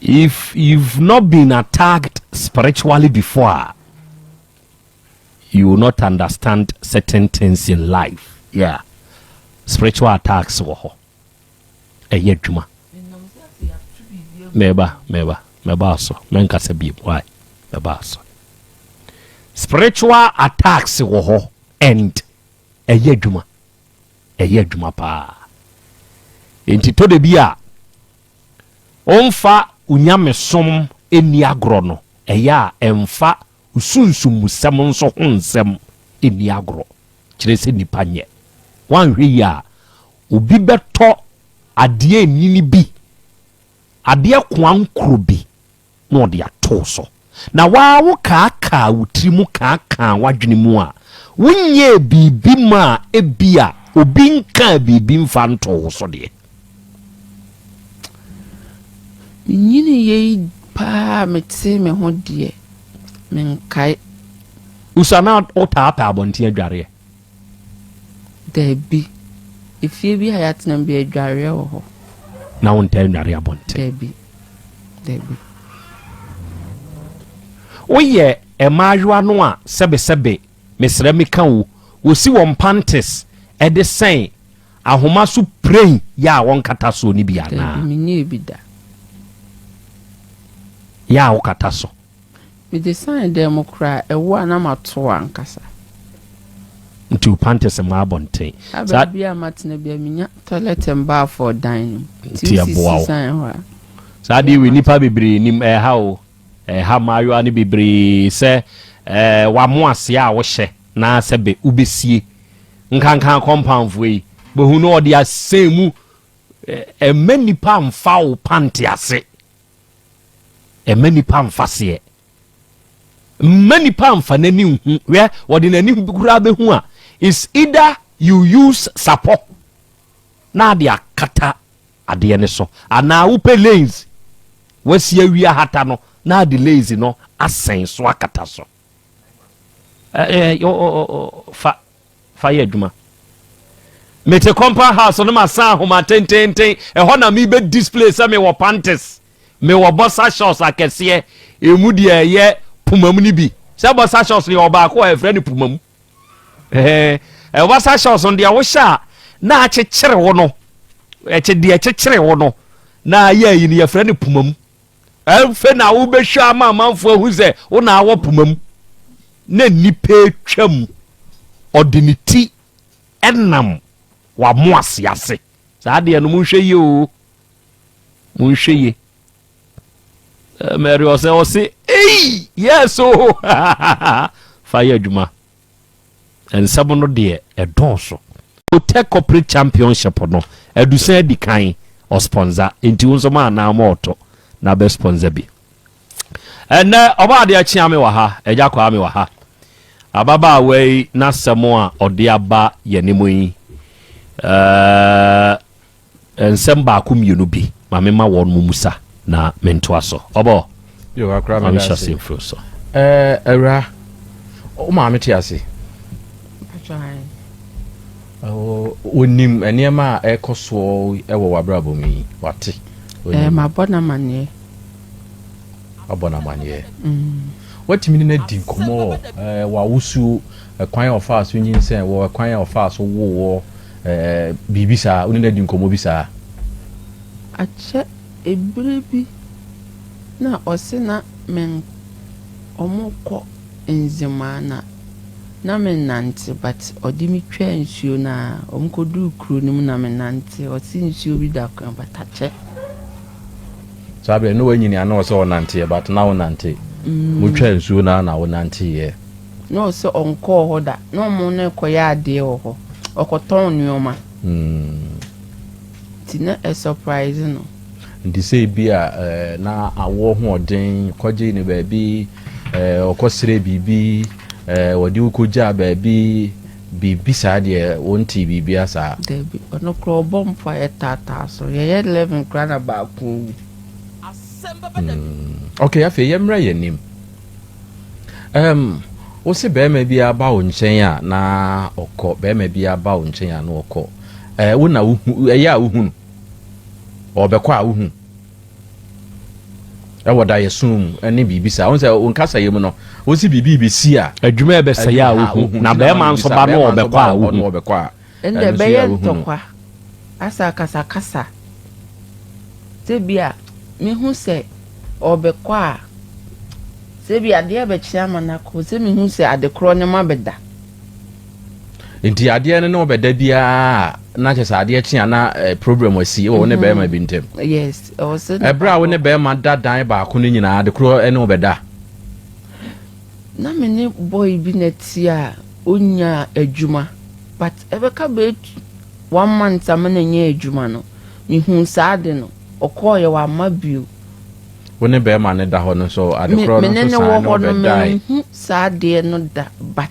If you've not been attacked spiritually before, you will not understand certain things in life. Yeah. Spiritual attacks wɔ hɔ. Ɛyɛ adwuma. Mɛba, mɛba, mɛba so. Mɛnkasa biem. Why? Mɛba so. Spiritual attacks wɔ hɔ and ɛyɛ adwuma. Ɛyɛ adwuma paa. Enti tɔ da bi a ɔmfa onyamesom nni agorɔ no, ɛyɛ a ɛmfa sunsumsɛm nso ho nsɛm nni agorɔ, kyerɛ sɛ nnipa nyɛ. Woanhwɛ yie a, obi bɛtɔ adeɛ nini bi, adeɛ koankoro bi na ɔde ato wo so. Na wo ara wokaakaa wo tiri mu kaakaa w'adwene mu a, wonyɛɛ biribi maa ebia obi nkaa biribi mfa ntoo wo so deɛ. Menyiniiɛ yi paa a metee me ho deɛ, menkae. Usa na wotaa pɛ abɔnten adwareɛ? Dabi. Efie bi a yɛatena mu bi adwareɛ wɔ hɔ. Na wontaa nnware abɔnten? Dabi. Dabi. Woyɛ mmaayewa no a sɛbesɛbe, mesrɛ meka o, wɔsi wɔn pantes de sɛn ahoma so piren yɛ a wɔnkata soɔ no bi anaa? Dabi, menyɛɛ bi da. Yɛ a wokata so? Mede san dan mu koraa, ɛwɔ a na mato ankasa. Nti wo pantes mma abɔnten? Saa baabi a matena bia menya toilet and bath wɔ dan no mu. Nti ɛboa wo. San hɔ a. Saa deɛ wei nipa bebree nim ɛha o. Ɛha mmaayewa no bebree sɛ ɛɛ wamo aseɛ a wohyɛ na sɛ bɛ wobɛsie. Nkankan compoundfoɔ yi bɛhu no ɔde asɛn mu ɛmma nipa mfa wo pante ase. Ɛmma nipa mfa seɛ. Mma nipa mfa n'ani nhu. Hwɛ, wɔde n'ani koraa bɛhu a, is either you use sapɔ na ade akata adeɛ no so, anaa wopɛ lace wasi awie ahata no na ade lace no asɛn so akata so. Fa fa yɛ adwuma. Mete compound house no masan ahoma tententen, ɛhɔ na mebɛ display sɛ mewɔ panties, mewɔ boxer shorts akɛseɛ, emu deɛ ɛyɛ pumam no bi. Sɛ boxer shorts no yɛ ɔbaako a yɛfrɛ no pumam. Ɛɛ boxer shorts no deɛ wohyɛ a na akyekyere wo no, ɛkye deɛ ɛkyekyere wo no na ayɛ ayi no yɛfrɛ no pumam. Afei na wobɛhwɛ ama amanfoɔ ahu sɛ wo na awɔ poma mu na nnipa atwa mu ɔde ne ti nam wamo ase ase. Saa deɛ no monhwɛ yie o, monhwɛ yie. Mary ɔsɛ ɔse ei yes o fa yɛ adwuma. Nsɛm no deɛ ɛdɔɔso. Otec Corporate Championship no Adusan adi kan ɔspɔnsa nti wo nso ma anaa ma ɔtɔ na bɛ spɔnsa bi. Ɛnnɛ, Ɔbɔadeɛ kyea me wɔ ha, Agya Kwame wɔ ha. Ababaawa yi n'asɛm a ɔde aba yɛn anim yi, ɛɛ, nsɛm baako mmienu bi, ma memma wɔn mmusa na mentoa so. Ɔbɔ, Yo, akora ma meda menhyɛ ase. aseɛ mfiri wo so. Ɛɛ, awura, wo maame te ase? Mpakyɛ ae. Ɔnim nneɛma a ɛrekɔ soɔ wɔ w'abrabɔ mu yi, wate? Ɛɛ, Ɔnim. mabɔ no amaneɛ. Wabɔ no amaneɛ. Watumi ne no adi nkɔmmɔ wɔ w'awosuo, ɛkwan a ɔfaa so nyinsɛn wɔ, ɛkwan a ɔfaa so woo wɔ, biribi saa, wo ne no adi nkɔmmɔ bi saa? Akyɛ ebere bi na ɔse na me ɔmo kɔ Nzemaa na na me nante but ɔde me twaa nsuo no a ɔmo kɔ duu kuro no mu na me nante ɔse nsuo bi da kwan but akyɛ. Saa berɛ no na wanyini a na ɔsɛ ɔnanteɛ but na wonante mo twaa nsuo no a na wonanteeɛ. Na ɔse ɔnkɔɔ hɔ da na ɔmo no rekɔyɛ adeɛ wɔ hɔ ɔkɔtɔn nnoɔma nti na ɛsurprise no. Nti sɛ ebia na awoɔ hoɔden kɔgyee no baabi, ɔkɔsrɛɛ biribi, wɔde wo kɔgyaa baabi, biribi saa deɛ wontee biribiara saa? Dabi, ɔno koraa ɔbɔ mpo a yɛtaataa so, yɛyɛ 11 koraa na baako wu. Ok, afei yɛmmra yɛn anim. Um, wo se barima biara ba wo nkyɛn a na ɔkɔ, barima biara ba wo nkyɛn a na ɔkɔ. Eh, wo na wohu, ɛyɛ a wohu no? Ɔbɛkɔ a wohu ɛwɔ daeɛso mu ɛne biribi saa. Wohu sɛ wo nkasayɛ mu no, wosi biribi bɛsi a. Adwuma ɛbɛsɛe a wohu, na bɛrima nso ba no ɔbɛkɔ a wohu. Ɔbɛkɔ a, Ɛnde ɛno nso yɛ ɛbɛyɛ a wohu no. ntɔkwa, asɛ akasakasa. Sɛ bi a mehu sɛ ɔrebɛkɔ a, sɛ bi adeɛ bɛkye ama no akɔ, sɛ mehu sɛ adekorɔ no ma bɛda. Nti adeɛ no ne ɔbɛda biara na kyɛ sɛ adeɛ kye a na eh, problem asi wɔ wo ne bɛrima bi ntam. Yes, ɛwɔ sɛ Ɛberɛ a wo ne bɛrima da dan baako no nyinaa ade korɔ ne ɔbɛda. Na me ne boy bi na ɛte a ɔnyaa adwuma but ɛbɛka bɛyɛ one month ama no anya adwuma no mehuu saa ade no ɔkɔɔeɛ wamma bio. Wo ne bɛrima no da hɔ no nso ade korɔ no Me ne nso no wɔ san ne hɔ no ɔbɛdae. menhu saa adeɛ no da but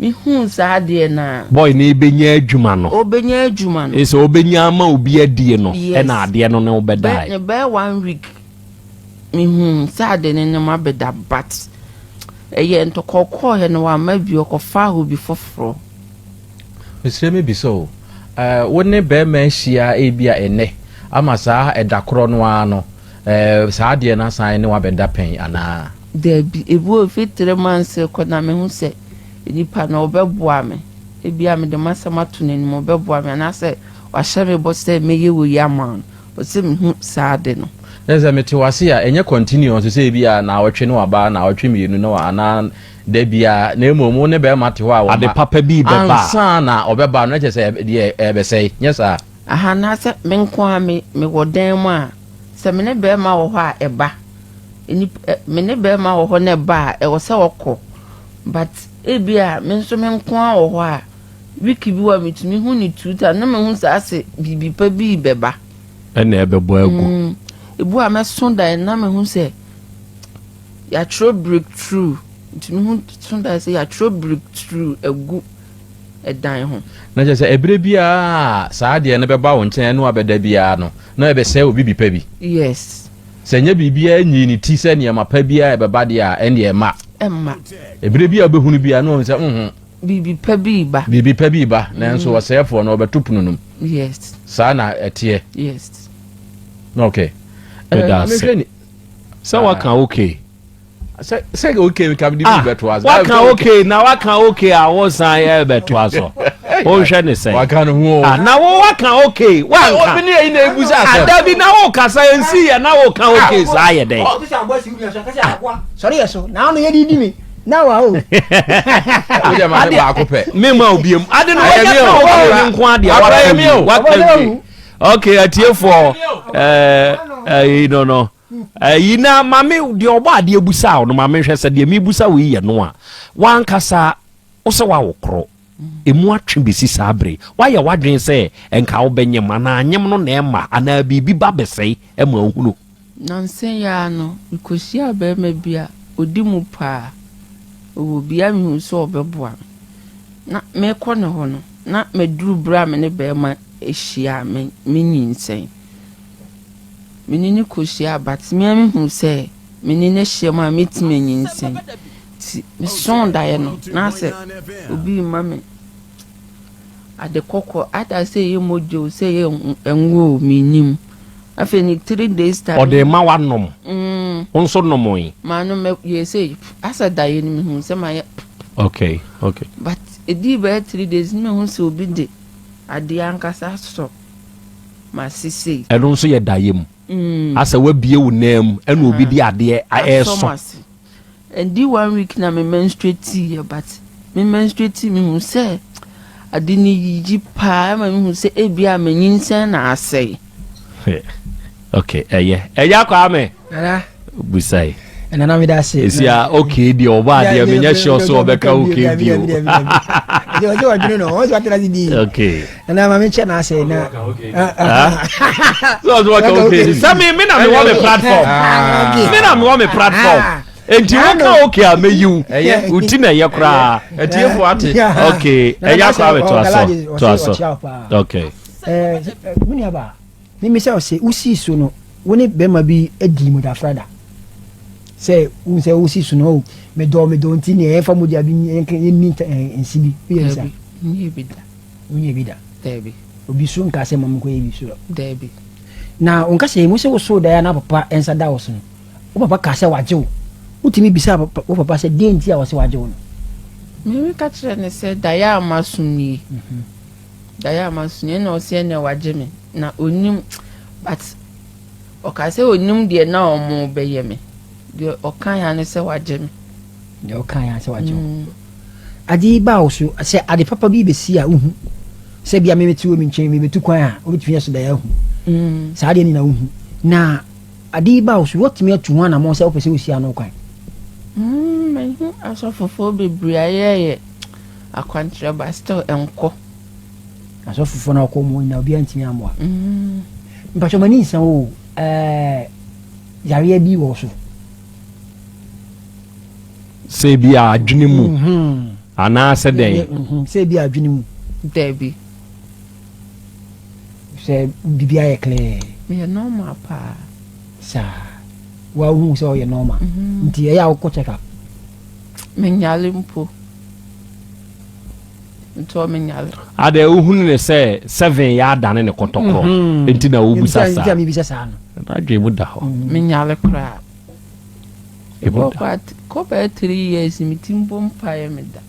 mehuu saa adeɛ no a. Boy no rebɛnya adwuma no. Ɔrebɛnya adwuma no. Sɛ ɔbɛnya ama obi adie no Yes. ɛna adeɛ no ne wo bɛdae. Bɛ bɛyɛ one week mehuu sɛ ade no ne ma bɛda but ɛyɛ ntɔkwa ɔkɔɔeɛ no wamma bio ɔkɔfaa obi foforɔ. Mesrɛ mebisa o, eh, wo ne bɛrima ahyia ebia ɛnnɛ ama saa ɛda korɔ no ara no, eh, saa adeɛ no asan ne wo abɛda pɛn anaa? Dabi, ebi wɔ hɔ efi three months rekɔ na mehu sɛ nipa no ɔbɛboa me, ebia mede m'asɛm ato n'anim ɔbɛboa me anaasɛ wahyɛ me bɔ sɛ mɛyɛ wei ama no, ɔsɛ mehu saa ade no. Na sɛ mete wo ase a, ɛnyɛ continuous sɛ ebia naawɔtwe ne waba, naawɔtwe mmienu ne wa anaa da biara, na mmom wo ne bɛrima te hɔ a Ade wɔma papa bi rebɛba a. ansa na ɔbɛba no, na kyerɛ sɛ deɛ ɛrebɛsɛe, nyɛ saa? Aha, anaasɛ me nko ara me mewɔ dan mu a, sɛ me ne bɛrima wɔ hɔ a ɛba. Nip ɛ me ne bɛrima wɔ hɔ na ɛba a, ɛwɔ sɛ ɔkɔ. But ebia me nso me nko ara wɔ hɔ a, week bi wɔ a metumi hu no two times na mahu sɛ ase biribi pa bi rebɛba. Ɛna ɛbɛbɔ agu. Mm, ebu a mɛso dae na mehu sɛ yɛatwerɛ breakthrough. Nti mehu so dae sɛ yɛatwerɛ breakthrough agu ɛdan ho. Na kyerɛ sɛ ɛberɛ biara a saa adeɛ no bɛba wo nkyɛn ne wabɛda biara no, na ɛbɛsɛe wo bibi pa bi. Yes. Sɛ ɛnyɛ biribiara nyii ne ti sɛ nneɛma pa biara ɛbɛba deɛ a, ɛndeɛ ɛmma. Ɛmma. Ɛberɛ biara a wobɛhunu biara na wahu sɛ, nho. Biribi pa bi reba. Biribi pa bi reba, nanso ɔsɛefoɔ no, ɔbɛto pono no mu. Yes. Saa na ɛteɛ. Yes. Okay. Meda ase. Sɛ waka okay. Sɛ sɛ okay nka mede bi bɛtoa so. Waka okay na waka okay a wosan yɛ bɛtoa so. Wohwɛ ne sɛn. Waka no ho. Ah, na wo waka okay wanka. Obi ne yɛ na ebu sɛ asɛm. Adabi na wo kasa nsi yɛ na wo ka okay saa yɛ dɛn. Sɔre yɛ so na ano yɛ didi mi na wa o. Wogya ma me baako pɛ. Me ma obi mu. Ade no wɔnyɛ ka okay ne nko adeɛ waka wie waka wie. Okay atiefoɔ ɛɛ ɛyi no no. Ɛyi na maame deɛ ɔbɔ adeɛ busa no maame hwɛ sɛ deɛ mi busa wo yi yɛ no a wankasa wosɛ wawo korɔ. Emu atwe besi saa bere. Woayɛ w'adwene sɛ nka wobɛnyem anaa anyem no na ɛma anaa biribi ba bɛsɛe ma wohunu. Nnansa yi ara no, mikohyiaa barima bi a odi mu paa. Ɔwɔ bi a mihu sɛ ɔbɛboa me. Na merekɔ ne hɔ no, na maduru bere a me ne barima ahyia a menyinsɛn. Me ne no kohyiaa but me ara mihu sɛ me ne no ahyia mu a metumi anyinsɛn. Nti mesoo daeɛ no, na asɛ obi rema me Ade kɔkɔɔ either sɛ ɛyɛ mogya o sɛ ɛyɛ ngo o mennim. Afei ne 3 days time. Ɔde ma wanom. Wo nso nomoe. Manom yɛ sɛ asɛ daeɛ no mehu sɛ mayɛ. Okay. But ɛdii bɛyɛ 3 days no mehu sɛ obi de adeɛ ankasa asɔ m'ase sei. Ɛno nso yɛ daeɛ mu. Asɛ wabie wo nan mu ɛna obi de adeɛ asɔ ɛresɔ. M'ase. Ɛndi one week na me menstruate yɛ, but me menstruate me hu sɛ ade no yiyi paa, ɛma me hu sɛ ebi a menyinsɛn na asɛe. Okay, ɛyɛ ɛyɛ akɔ ame. Nana. Busae. Nana, mi da se. Esi a okay deɛ, ɔbɔ adeɛ menyɛ sure so ɔbɛka okay bio. Ɔsɛ ɔdwene no, ɔsɛ watena se di. Nana, maame kyɛ na asɛ na. So ɔsɛ waka okay sɛ me na mewɔ me platform, me na mewɔ me platform, nti woka okay a meyiw wo ti na ɛyɛ koraa. Ɛtiefo ate. Okay, ɛyɛ akɔ ame, toa so, toa so, okay. Ɛɛ, mi nua ba, mímí sɛ ɔsɛ wosi so no, wo ne bɛrima bi adi mogyafra da sɛ wo sɛ wosi so no o, medɔ medɔ nti nea yɛmfa mogya bi yɛnni nsi bi woyɛ bi sa? Dabi, nyɛ bi da. Wonyɛ bi da? Dabi. Obi so nka sɛ mama nkɔyɛ bi so? Dabi. Na wonka sɛ mu sɛ wosoo daeɛ na papa nsa da wo so no, wo papa ka sɛ wagye wo, wotumi bisa wo papa sɛ deɛ nti a wɔsɛ wagye wo no? Mimi ka kyerɛ ne sɛ daeɛ a maso nie, daeɛ a maso nie, ɛna ɔsɛ ɛnɛ wagye me na onim, but ɔka sɛ onim deɛ na ɔmo bɛyɛ me deɛ, ɔka ya ne sɛ wagye me. Deɛ ɔka ya sɛ wagye wo. Ade yi ba wo so sɛ ade papa bi bɛsi a, wohu sɛ bia memete wɔ me nkyɛn, mebɛtu kwan a, wobɛtumi aso daeɛ ahu saa adeɛ no na wohu na ade yi ba wo so, woatumi atu ho anammɔn sɛ wopɛ sɛ wosi ano kwan? Mahu asɔfofoɔ bebree a yɛyɛ akwankyerɛ but still ɛnkɔ. Asɔfofoɔ no akɔ mu nyina, obiara ntumi ammoa. Mpatwɛ, m'ani nsa o, yareɛ bi wɔ so? Sɛ bi a adwene mu anaasɛ dɛn? Sɛ bi adwene mu. Dabi. Sɛ biribi ayɛ clear? Meyɛ normal paa. Saa wa wohu sɛ ɔyɛ normal, nti ɛyɛ a wokɔ check up? Menyale mpo, nti ɔmenyale. Ade wohunu ne sɛ seven yɛ adane ne kɔtɔkorɔ nti na wobusa saa. Saa mebisa saa no. N'adwene mu da hɔ. Menyale koraa. Emu da. Kɔ bɛyɛ 3 years me ti mbɔ mpaeɛ me da.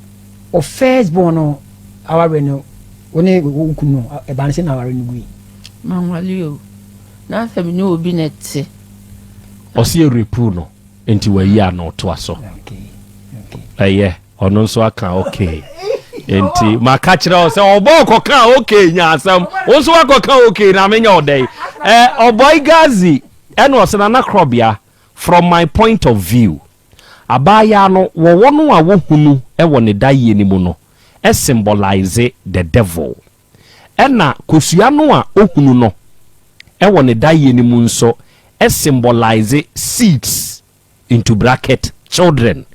O, first born no aware no, wo ne wo kunu no ɛba no sɛ na aware no gui? Manwale o, na sɛ me ne obi na ɛte. Ɔsi erepu no nti wayi ano toa so. Ɛyɛ ɔno nso aka okay, nti maka kyerɛ wo sɛ ɔbɔ ɔkɔka okay nya asɛm, wo nso wakɔka okay na menyɛ ɔdɛn ɛ ɔbɔi gazi. Ɛna ɔsɛ nana korɔbea, from my point of view, abaayaa no wɔwɔ no a wohunu wɔ ne dayie no mu no symbolize the devil, ɛna kosua no a ohunu no ɛwɔ ne dayie no mu nso symbolize seeds into bracket children.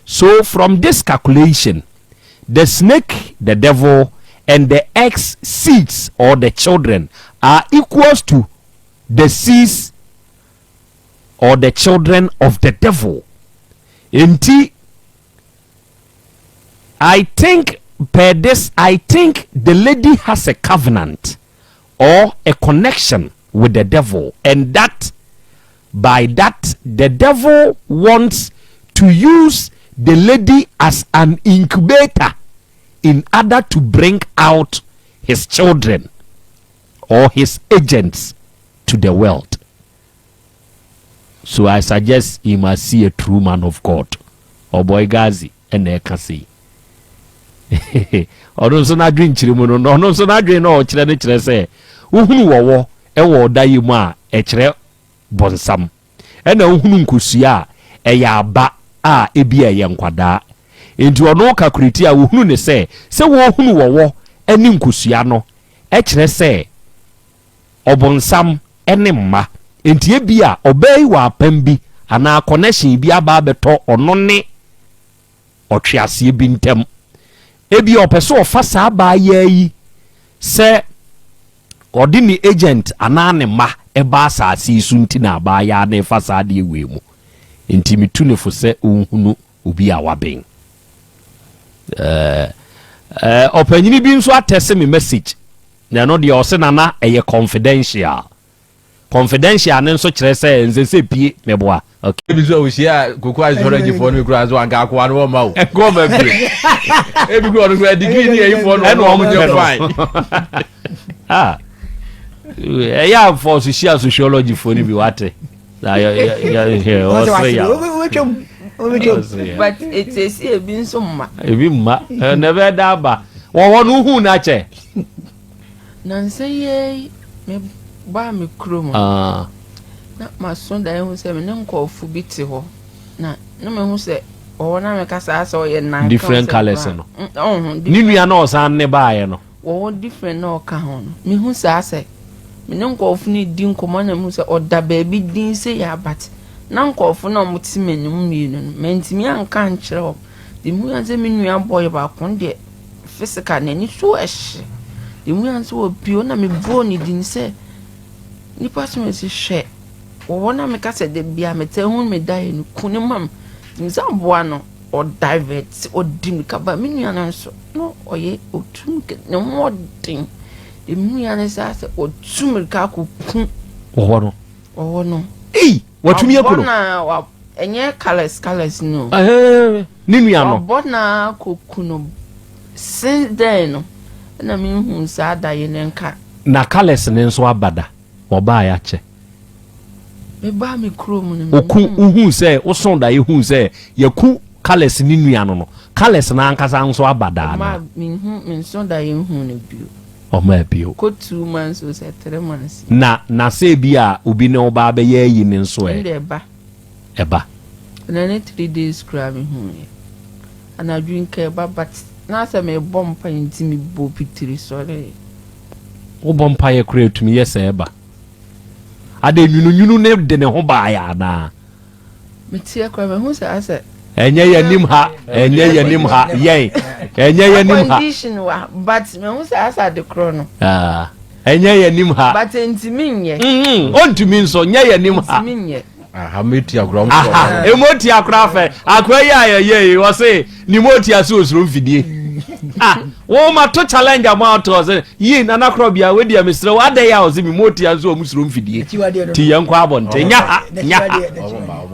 So from this calculation, the snake, the devil, and the eggs, seeds or the children, are equals to the seeds or the children of the devil. Nti I think per this, I think the lady has a covenant or a connection with the devil, and that by that the devil wants to use the lady as an incubator in order to bring out his children or his agents to the world. So I suggest he must see a true man of God. Ɔbɔi Gazi ɛna ɛka sei. Ɔno nso n'adwen kyerɛ mu no, ɔno nso n'adwen na ɔkyerɛ no kyerɛ sɛ wohunu wɔwɔ ɛwɔ ɔda yi mu a, ɛkyerɛ bɔnsam, ɛna wohunu nkosua a, ɛyɛ aba a ebi a ɛyɛ nkwadaa, nti ɔno calculate a wohunu ne sɛ wɔhunu wɔwɔ ɛne nkosua no ɛkyerɛ sɛ ɔbɔnsam ɛne mma. Enti ebia ɔbaa yi wɔ apam bi anaa connection bi aba abɛtɔ ɔno ne ɔtweaseɛ bi ntam. Ebia ɔpɛ sɛ ɔfa saa abaayaa yi sɛ ɔde ne agent anaa ne mma ba asase yi so nti na abaayaa no refa saa adeɛ wei mu. Enti metu no fo sɛ ɔnhunu obi a waben. Ɛɛ, ɔpanyini bi nso atɛse me message, na ɛno deɛ ɔse nana ɛyɛ confidential. Confidential no nso kyerɛ sɛ ɛnsɛ sɛ pie, meboa. Okay. Ebi nso a ohyia koko asɔrɔgyifoɔ no bi koraa nso anka akoa no wɔmma o. Ɛnkɔ ɔma bio. Ebi koraa ɔno koraa degree ne ayifoɔ no ɛna wɔn nyɛ pɛ no. fine. Ah, ɛyɛ afɔ so hyia sociology foɔ no bi wate. Na yɛ yɛ yɛ yɛ ɔsere ya. Wobɛtwam. Wobɛtwam. Ɔsere ya. But ɛtiesi ebi nso mma. Ebi mma. Na ɛbɛyɛ da aba. Wɔwɔ no wohuu no akyɛ. Nansa yi ara yi, mebaa me kurom no, Ah. na maso daeɛ hu sɛ me ne nkurɔfo bi te hɔ, na na mahu sɛ wɔwɔ na meka saa sɛ ɔyɛ nanka Different sɛ colours brown. no. Ɔho, Ne different. nua na ɔsan ne baeɛ no. Wɔwɔ different na ɔka ho no. Mehu saa sɛ me ne nkurɔfo no redi nkɔmmɔ na mehu sɛ ɔda baabi din sɛ yɛ but na nkurɔfo no a wɔte m'anim mmienu no, mantumi anka ankyerɛ wɔn. Deɛ mehu ara ne sɛ me nua boy baako no deɛ physical n'ani so ɛhye. Deɛ mehu ara ne sɛ wapue hɔ na mebɔɔ ne din sɛ nipa so mesi hwɛ wɔ hɔ na meka sɛ da bia metaa hu me daeɛ no ku ne ma me. Nti me sɛ aboa no ɔdivert ɔdi mirika ba me nua no nso na ɔyɛ ɔtu mirika ne ho ɔden. Deɛ mehu ara ne sɛ asɛ ɔtu mirika akɔku Wɔ hɔ no. wɔ hɔ no. Ei! Watumi aku Wabɔ no. na wa ɛnyɛ colours colours no. Ɛhɛn, ne nua no. Wabɔ na akɔku no since then no ɛna menhuu saa daeɛ no nka. Na colours no nso aba da, wɔbaeɛ akyɛ. Mebaa me kurom no Oku, menhuu. wohuu sɛ, wosoo daeɛ huu sɛ yɛaku colours ne nua no no, colours no ankasa nso aba da anaa? Ɔmaa menhu, menso daeɛ nhuu no bio. Ɔmaa bio. Kɔ 2 months o sɛ 3 months. Na sɛ ebia obi ne wo ba abɛyɛ ayi no nso ɛ? Ɛnde ɛba. Ɛba. Ɛnɛ ne 3 days koraa mehuuɛ. Anadwo yi nka ɛba but na sɛ mebɔ mpaeɛ nti mebɔ pitiri sɔree. Wobɔ mpaeɛ koraa ɛtumi yɛ sɛ ɛba. Adɛn nwununwunu no de ne ho baeɛ anaa? Meteɛ koraa mahu sɛ asɛ. Ɛnyɛ yɛn anim ha, ɛnyɛ yɛn anim ha, yɛn, ɛnyɛ yɛn anim ha. Condition wa, but mahu sɛ asɛ ade korɔ no. Ah, ɛnyɛ yɛn anim ha. But ntumi nyɛ. Mm, ontumi nso, nyɛ yɛn anim ha. Ntumi nyɛ. Aha, metia koraa. Aha, emu tia koraa fɛ. Akoa yi a yɛyɛ yi, wɔse ne mu tia so osuro mfidie. Ah, wo ma to challenge a mo ato ɔsɛ yi nana korɔ bia wo deɛ mesrɛ wo adɛ yi a ɔsɛ me mu tia nso ɔmo suro mfidie. Ti yɛn kɔ abɔnten, nya ha, nya ha.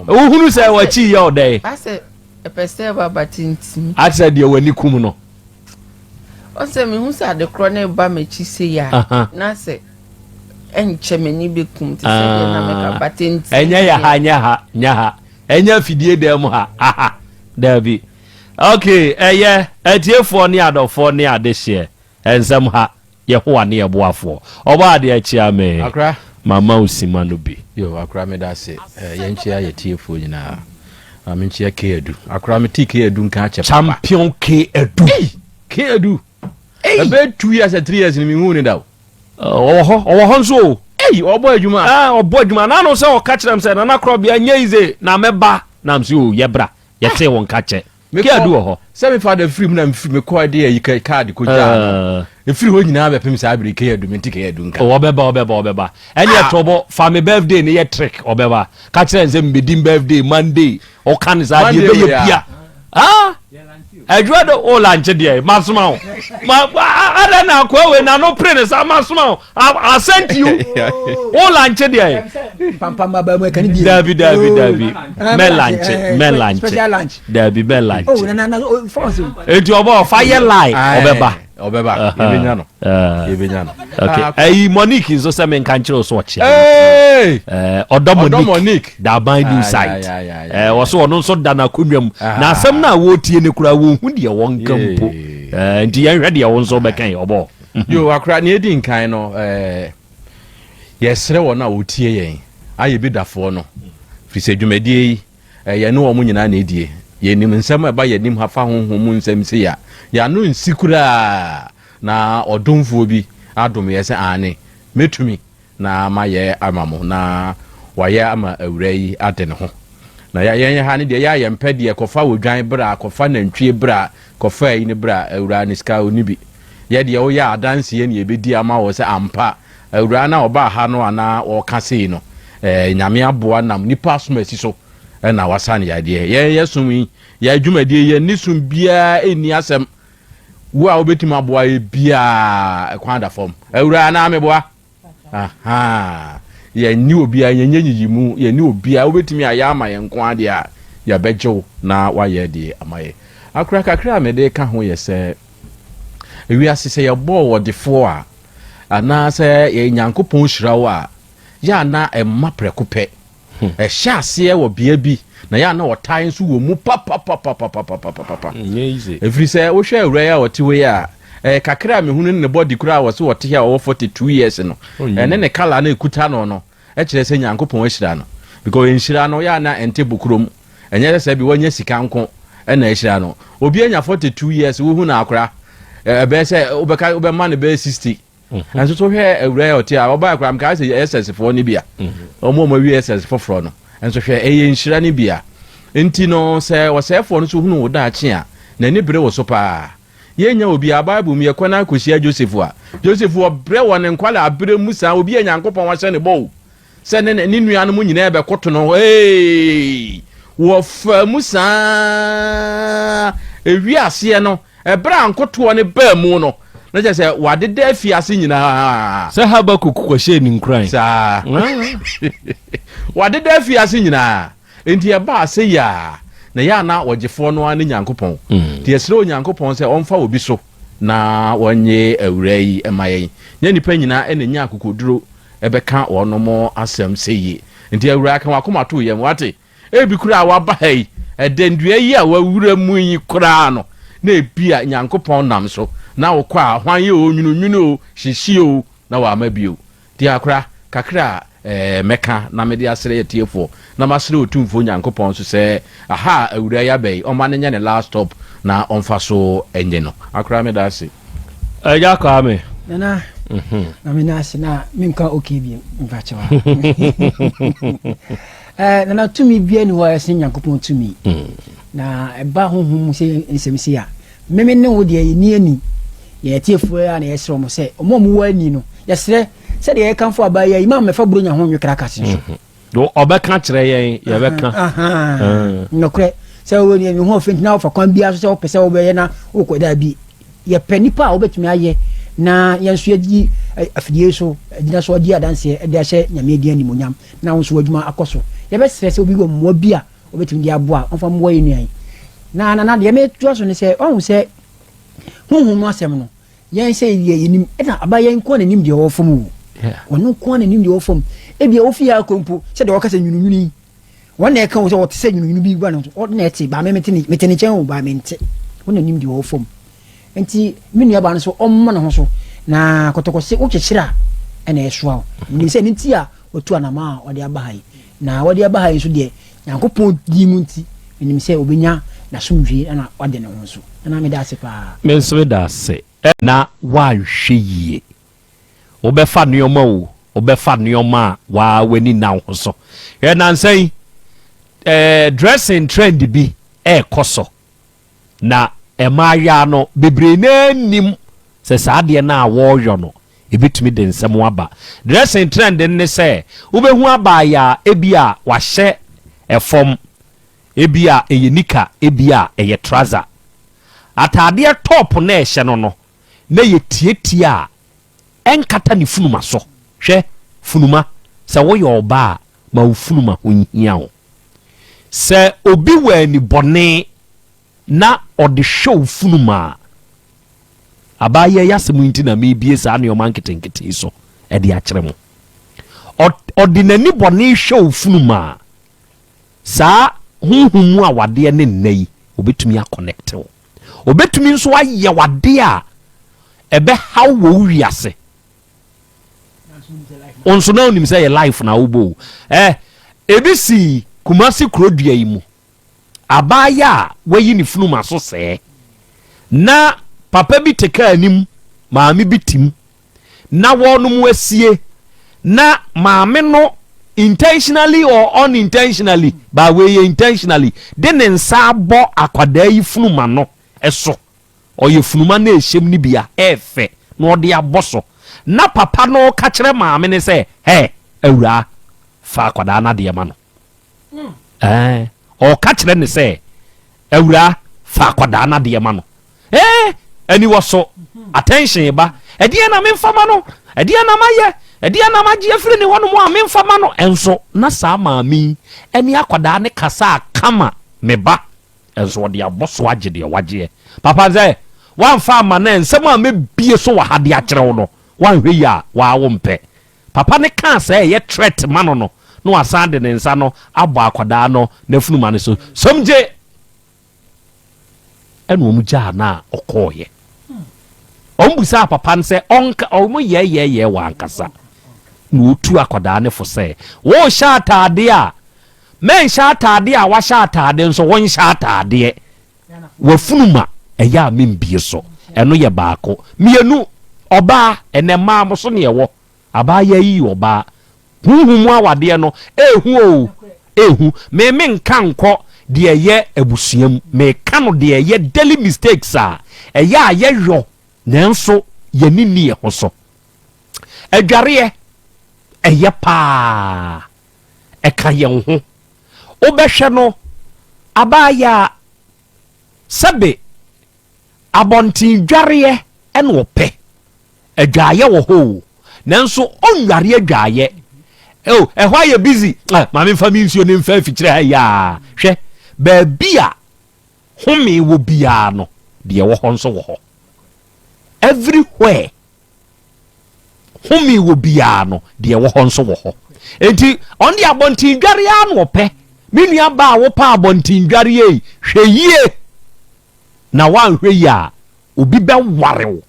Wohunu sɛ wakyi yɛ ɔdɛ. Asɛ ɛpɛ sɛ ɛba ba tintim. Asɛ deɛ w'ani kum no. Ɔsɛ mehu sɛ ade korɔ no ba m'akyi sei a, na sɛ ɛnkyɛ m'ani bɛkum te sɛ deɛ na mɛka ba tintim. Ɛnyɛ yɛ ha, nyɛ ha, nyɛ ha. Ɛnyɛ afidie dan mu ha, aha, daabi. Ok, ɛyɛ, atiefoɔ ne adɔfoɔ ne adehyeɛ, nsɛm ha, Yehowa ne yɛn boafoɔ. Ɔbɔ adeɛ kyea me. Akra. Mama wo sima no bi. Yo, Akra meda ase. Eh, yɛnkyea yɛ tiefoɔ nyinaa. Ma menkyea K Adu. Akra mete K Adu nka akyɛ papa. Champion K Adu. Ei, K Adu. Ei. Ɛbɛyɛ 2 years 3 years ni menhuu ne da o. Ɔwɔ hɔ, ɔwɔ hɔ nso o. Ei, ɔbɔ adwuma. Ah, ɔbɔ adwuma. N'ano sɛ ɔka kyerɛ m sɛ Nana Korɔbea nyɛ yize na mɛba. Na m sɛ o, yɛbra. Yɛtee wo nka kyɛ. K Adu wɔ hɔ. Sɛ mefa da firi mu na mekɔ de ayi kaadi kɔgyaa no. Ɛfiri hɔ nyinaa bɛpem saa bere K Adu, mente K Adu nka. Ɔbɛba, ɔbɛba, ɔbɛba. Ɛne ɛtɔbɔ, fa me birthday no yɛ trick, ɔbɛba. Ka kyerɛ no sɛ mebɛdi birthday Monday. Ɔka no saa deɛ ɛbɛyɛ pia. Ah! Adwuma de o lanche deɛ masoma wo. Ma adɛn na akoa wei n'ano pere ne saa masoma wo. I sent you. O lanche deɛ. Pampam aba mu ɛka ne bie. Dabi dabi dabi. Mɛ lanche mɛ lanche. Special lunch. Dabi mɛ lanche. Oh na na na oh, force. Eti ɔbɔ ɔfa yɛ lie ɔbɛba. Ɔbɛba yɛbɛnya no yɛbɛnya no. Okay ɛyi Monique nso sɛ menka nkyerɛ so ɔkyea. Ɔdɔ Monique Daban new site. Wɔso ɔno nso da n'akonnwa mu na asɛm no a wɔretie no koraa wɔnhu deɛ wɔnka mpo. Nti yɛnhwɛ deɛ wo nso wobɛka yi ɔbɔ. Yo akora nea edi nkan no yɛsrɛ wɔn a wɔtie yɛn ayɛ bi dafoɔ no firi sɛ dwumadie yi Yɛne wɔn nyinaa na edie. Yɛnim nsɛm a ɛba yɛn anim ha fa honhom mu nsɛm sei a, yɛn ano nsi koraa na ɔdomfoɔ bi adom yɛn sɛ aane, mɛtumi na mayɛ ama mo. Na Wayɛ ama awuraa yi ade ne ho. Na yɛ yɛn ha no deɛ yɛ a yɛmpɛ deɛ kɔfa odwan bra, kɔfa nantwie bra, kɔfa ayi no bra, awuraa no sika ɔnni bi. Yɛ deɛ woyɛ a adanseɛ na yɛbɛdi ama wo sɛ ampa awuraa no a ɔbaa ha no anaa ɔɔka sei no eh, Nyame aboa nam nipa asomasi so na wasa no yadeɛ. Yɛn yɛ som yi, yɛ adwumadie yi, yɛnne som biara nni asɛm. Wo a wobɛtumi aboa yɛ biara kwan da fam. Awuraa anaa meboa? Ahaa. Yɛnne obiara, yɛnyɛ nyiyimu, yɛnne obiara. Wobɛtumi ayɛ ama yɛn nko ara deɛ a, yɛbɛgye wo na woayɛ de ama yɛn. Akora kakra a mede reka ho yɛ sɛ, wiase sɛ yɛbɔɔ ɔdefoɔ a, anaasɛ yɛ Nyankopɔn hyira wo a, yɛ a na ɛmma prɛko pɛ. Ɛhyɛ aseɛ wɔ bea bi, na yɛ a na ɔtae nso wɔ mu papapapapapapapa. Ɛfiri sɛ wohwɛ awura yi a ɔte hɔ yi a, ɛyɛ kakra a mehunu ne ne body koraa a wɔse ɔte ha a ɔwɔ 42 years no, ɛne ne colour no ɛkuta no no, ɛkyerɛ sɛ Nyankopɔn ahyira no. Because nhyira no yɛ a na ɛnte bokurom. Ɛnyɛ sɛ sɛ bi wanya sika nko ɛna ahyira no. Obi anya 42 years wohu no akora, ɛbɛyɛ sɛ wobɛka wobɛma no bɛyɛ 60. Nanso so hwɛ awuraa yi a ɔte a ɔbaa koraa mekaa sɛ SS foɔ no bi a wɔn a wɔawie SS foforɔ no nso hwɛ ɛyɛ nhyira no bi a nti no sɛ ɔsɛefoɔ no so hunu wo daakye a n'ani bere wo so paa yɛnya obiara Bible mu yɛkɔ na akɔhyia Joseph a Joseph ɔbrɛ wɔ ne nkwalaa berɛ mu saa obi a Nyankopɔn ahyɛ ne bɔ o sɛ ne ne nuanom nyinaa bɛkoto no ee wɔfaa mu saa ewi aseɛ no ɛberɛ a nkotoɔ no baa mu no na kyerɛ sɛ wadeda afiase nyinaa sɛ Habakuk kɔhyɛɛ ne nkuran saa wadeda afiase nyinaa nti ɛbaa sɛ yɛ a na yɛ ana ɔgyefoɔ no ara ne Nyankopɔn nti yɛsrɛ Onyankopɔn sɛ ɔmfa obi so na wɔnye awura yi ma yɛn nyɛ nnipa nyinaa ɛna nya akokoduro bɛka wɔnom asɛm sɛ yie. Nti Awuraa ka w'akoma to yam, wate? Ebi koraa a waba ha yi, ɛdɛ ndua yi a wawura mu yi koraa no, na ebia Nyankopɔn nam so na wokɔ a, hwan yɛ oo, nwununwunu oo, hyehye oo, na wama bio. Nti akora, kakra a eh, mɛka na mede asrɛ atiefoɔ, na masrɛ Otumfoɔ Nyankopɔn nso sɛ, aha a Awuraa yi aba yi, ɔmma no nyɛ ne last stop na ɔmfa so nye no. Akora, meda ase. Agya Kwame. Nana, na me nan ase na menka okay bi mfa kyɛw a. Eh, nana tumi bia ni hɔ a ɛsen Nyankopɔn tumi. Na ɛba honhom mu sɛ nsɛm si a, meme ne wo deɛ yɛni ani. Yɛn atiefoɔ a na yɛsrɛ wɔn sɛ, wɔn a wɔwɔ ani no, yɛsrɛ sɛdeɛ yɛkamfo abaa yi a, yi ma mmɛfa buronya ho nwe krakase nso. Do ɔbɛka kyerɛ yɛn, yɛbɛka. Nokorɛ sɛ wo ne ho ɔfɛ nti na wofa kwan biara so sɛ wopɛ sɛ wobɛyɛ na wokɔ daabi. Yɛpɛ nipa a wobɛtumi ayɛ na yɛn nso yɛdi afidie so agyina so adi adanseɛ de ahyɛ Nyame din animuonyam na wo nso w'adwuma akɔ so. Yɛbɛsrɛ sɛ obi wɔ mmoa bi a wobɛtumi de aboa a ɔmfa mmoa yɛn nua yi. Na nana deɛ metoa so ne sɛ wahu sɛ honhom mu asɛm no Yɛn sɛ yɛ yɛnim ɛna aba yɛn nko na nim deɛ ɔwɔ fam o. Ɔno nko na nim deɛ ɔwɔ fam. Ebia wofi ha kɔ mpo sɛ deɛ ɔka sɛ nwununwunu yi. Wɔn na ɛka o sɛ ɔte sɛ nwununwunu bi ba no so. Ɔno na ɛte baa me mete ne mete ne nkyɛn o baa me nte. Wɔn na nim deɛ ɔwɔ fam. Nti me nua baa no so ɔmma ne ho so na kɔtɔkɔse wokyekyere a ɛna ɛsoa o. Menim sɛ ne nti a watu anama a ɔde aba ha yi. Na wɔde aba ha yi nso deɛ Nyankopɔn din mu nti, menim sɛ obenya n'asomdwie na wade ne ho nso. Nana meda ase paa. Me nso meda ase. Na woanhwɛ yie. Wobɛfa nnoɔma o, wobɛfa nnoɔma a waa w'ani nna wo ho so. Hwɛ nnansa yi, eh, dressing trend bi ɛrekɔ so. Na mmaayaa no, bebree no ara nnim sɛ saa adeɛ no a wɔreyɔ no, ɛbɛtumi de nsɛm aba. Dressing trend no ne sɛ, wobɛhu abaayaa ebia wahyɛ fam, ebia ɛyɛ nika, ebia ɛyɛ trouser. Ataadeɛ top no a ɛhyɛ no no, na ɛyɛ tiatia a ɛnkata ne funuma so. Hwɛ, funuma, sɛ woyɛ ɔbaa a, ma wo funuma ho nhia wo. Sɛ obi wɔ ani bɔne na ɔde hwɛ wo funuma a, abaayewa yi asɛm nti na merebie saa nneɛma nketenkete yi so de akyerɛ mo. Ɔde n'ani bɔne hwɛ wo funuma a, saa honhom mu awadeɛ ne nna yi, obetumi akɔnɛkte wo. Obetumi nso ayɛ w'adeɛ a ɛbɛhaw wɔ wo wiase. Wo nso na wonim sɛ yɛ life na wobɔ o. Eh, ebi si Kumasi kurodua yi mu. Abaayɛ a wayi ne funuma so sɛɛ. Na papa bi te kaa anim, maame bi te mu. Na wɔnom asie. Na maame no intentionally or unintentionally, but wei yɛ intentionally, de ne nsa abɔ akwadaa yi funuma no so. Ɔyɛ funuma no a ɛhyɛm no bi a ɛyɛ fɛ na ɔde abɔ so. Na papa no reka kyerɛ maame no sɛ, Hɛ, awuraa, fa akwadaa no adeɛ ma no. Ɛɛ, ɔreka kyerɛ no sɛ, Awuraa, fa akwadaa no adeɛ ma no. Ɛɛ, aniwɔ so, attention ba. Ɛdeɛn na memfa ma no? Ɛdeɛn na mayɛ? Ɛdeɛn na magye afiri ne hɔnom a memfa ma no? Ɛnso, na saa maame yi ne akwadaa no kasa kama, me ba. Ɛnso ɔde abɔ so agye deɛ wagyeɛ. Papa sɛ, woamfa amma no a, nsɛm a mɛbie so wɔ ha de akyerɛ wo no, woanhwɛ yie a, waa wompɛ. Papa no kaa sɛ ɛyɛ threat ma no no, na wasan de ne nsa no abɔ akwadaa no n'afunuma no so. Somgye! Ɛna wɔn gyaa no a ɔkɔɔeɛ. Wɔn busaa papa no sɛ ɔnka, wɔn yɛɛyɛɛyɛɛ wɔ ankasa. Na ɔtu akwadaa no fo sɛ, worehyɛ ataadeɛ a, mɛnhyɛ ataadeɛ a wahyɛ ataadeɛ nso wonhyɛ ataadeɛ. W'afunuma ɛyɛ a membie so. Ɛno yɛ baako. Mmienu, ɔbaa, ɛnɛ mmaa mo so ne ɛwɔ. Abaayaa yi yɛ ɔbaa. Honhom mu awadeɛ no, ɛɛhu oo, ɛɛhu. Me menka nkɔ deɛ ɛyɛ abusua mu, meka no deɛ ɛyɛ daily mistakes a ɛyɛ a yɛyɔ nanso yɛni nni yɛn ho so. Adwareɛ, ɛyɛ paa, ɛka yɛn ho. Wobɛhwɛ no, abaayaa, sɛbe abɔnten dwareɛ na ɔpɛ. Adwaeɛ wɔ hɔ o, nanso ɔnnware adwaeɛ. Oh, ɛhɔ ayɛ busy. Ah, ma memfa me nsuo no mfa afikyire ha yi a. Hwɛ, baabi a home wɔ biara no, deɛ ɛwɔ hɔ nso wɔ hɔ. Everywhere home wɔ biara no, deɛ ɛwɔ hɔ nso wɔ hɔ. Enti, ɔno deɛ abɔnten dware ara na ɔpɛ. Me nua baa a wopɛ abɔnten dware yi, hwɛ yie na woanhwɛ yie a, obi bɛware wo.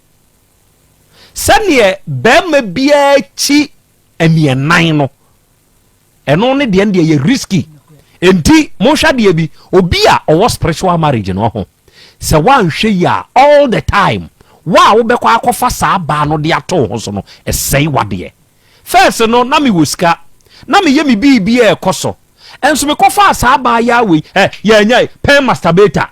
Sɛdeɛ barima biara kyi aniɛnan no, ɛno ne deɛ no deɛ yɛ risky. Enti monhwɛ adeɛ bi, obi a ɔwɔ spiritual marriage no ho, sɛ woanhwɛ yie a all the time, wo a wobɛkɔ akɔfa saa baa no de ato wo ho so no, ɛsɛe w'adeɛ. First no, na mewɔ sika, na meyɛ me biribi a ɛkɔ so. Nso mekɔfaa saa abaayaa wei, ɛ, yɛanya pen masturbator.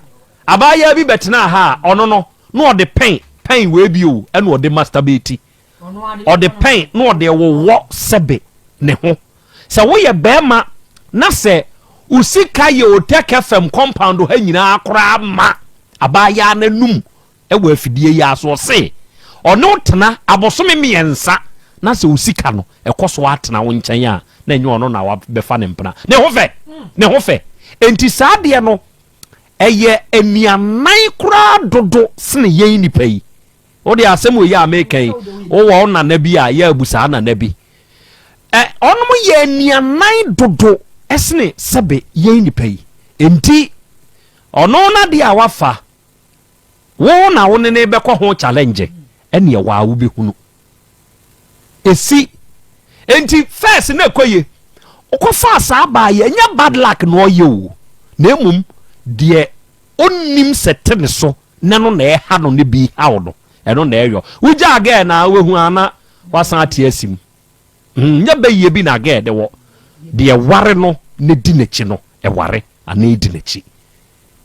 Abaayaa bi bɛtenaa ha a, ɔno no, na ɔde pɛn, pɛn wei bi o, ɛna ɔde masturbate. Ɔde pɛn na ɔde wowɔ sɛbe ne ho. Sɛ woyɛ bɛrima na sɛ wo sika yɛ Otec FM compound ha nyinaa koraa ma abaayaa no anum wɔ afidie yi ara so, ɔse ɔne wo tena abosome mmiɛnsa na sɛ wo sika no ɛkɔ so ara tena wo nkyɛn a, na ɛnyɛ ɔno na wabɛfa ne mpena. Ne ho fɛ, ne ho fɛ. Enti saa adeɛ no ɛyɛ anianan koraa dodo sene yɛn nnipa yi. Wo deɛ asɛm wei a meka yi, wowɔ wo nana bi a yɛ abu saa nana bi. Ɛ ɔnom yɛ anianan dodo sene sɛbe yɛn nnipa yi. Enti ɔno n'adeɛ a wafa, wo na wo ne ne bɛkɔ ho challenge, ɛneɛ waa wobɛhunu. Ɛsi. Enti first na ɛkɔ ye. Wokɔfaa saa baa yi, ɛnyɛ bad luck na ɔyɛ o, na mmom deɛ ɔnnim sɛ te ne so na ɛno na ɛha no ne bi haw no, ɛno na ɛyɔ. Wogyaa girl no a, wobɛhu a na wasan ate asi mu. Hmm, nyɛ bɛyie bi na girl de wɔ. Deɛ ɛware no na ɛdi n'akyi no, ɛware anaa ɛdi n'akyi.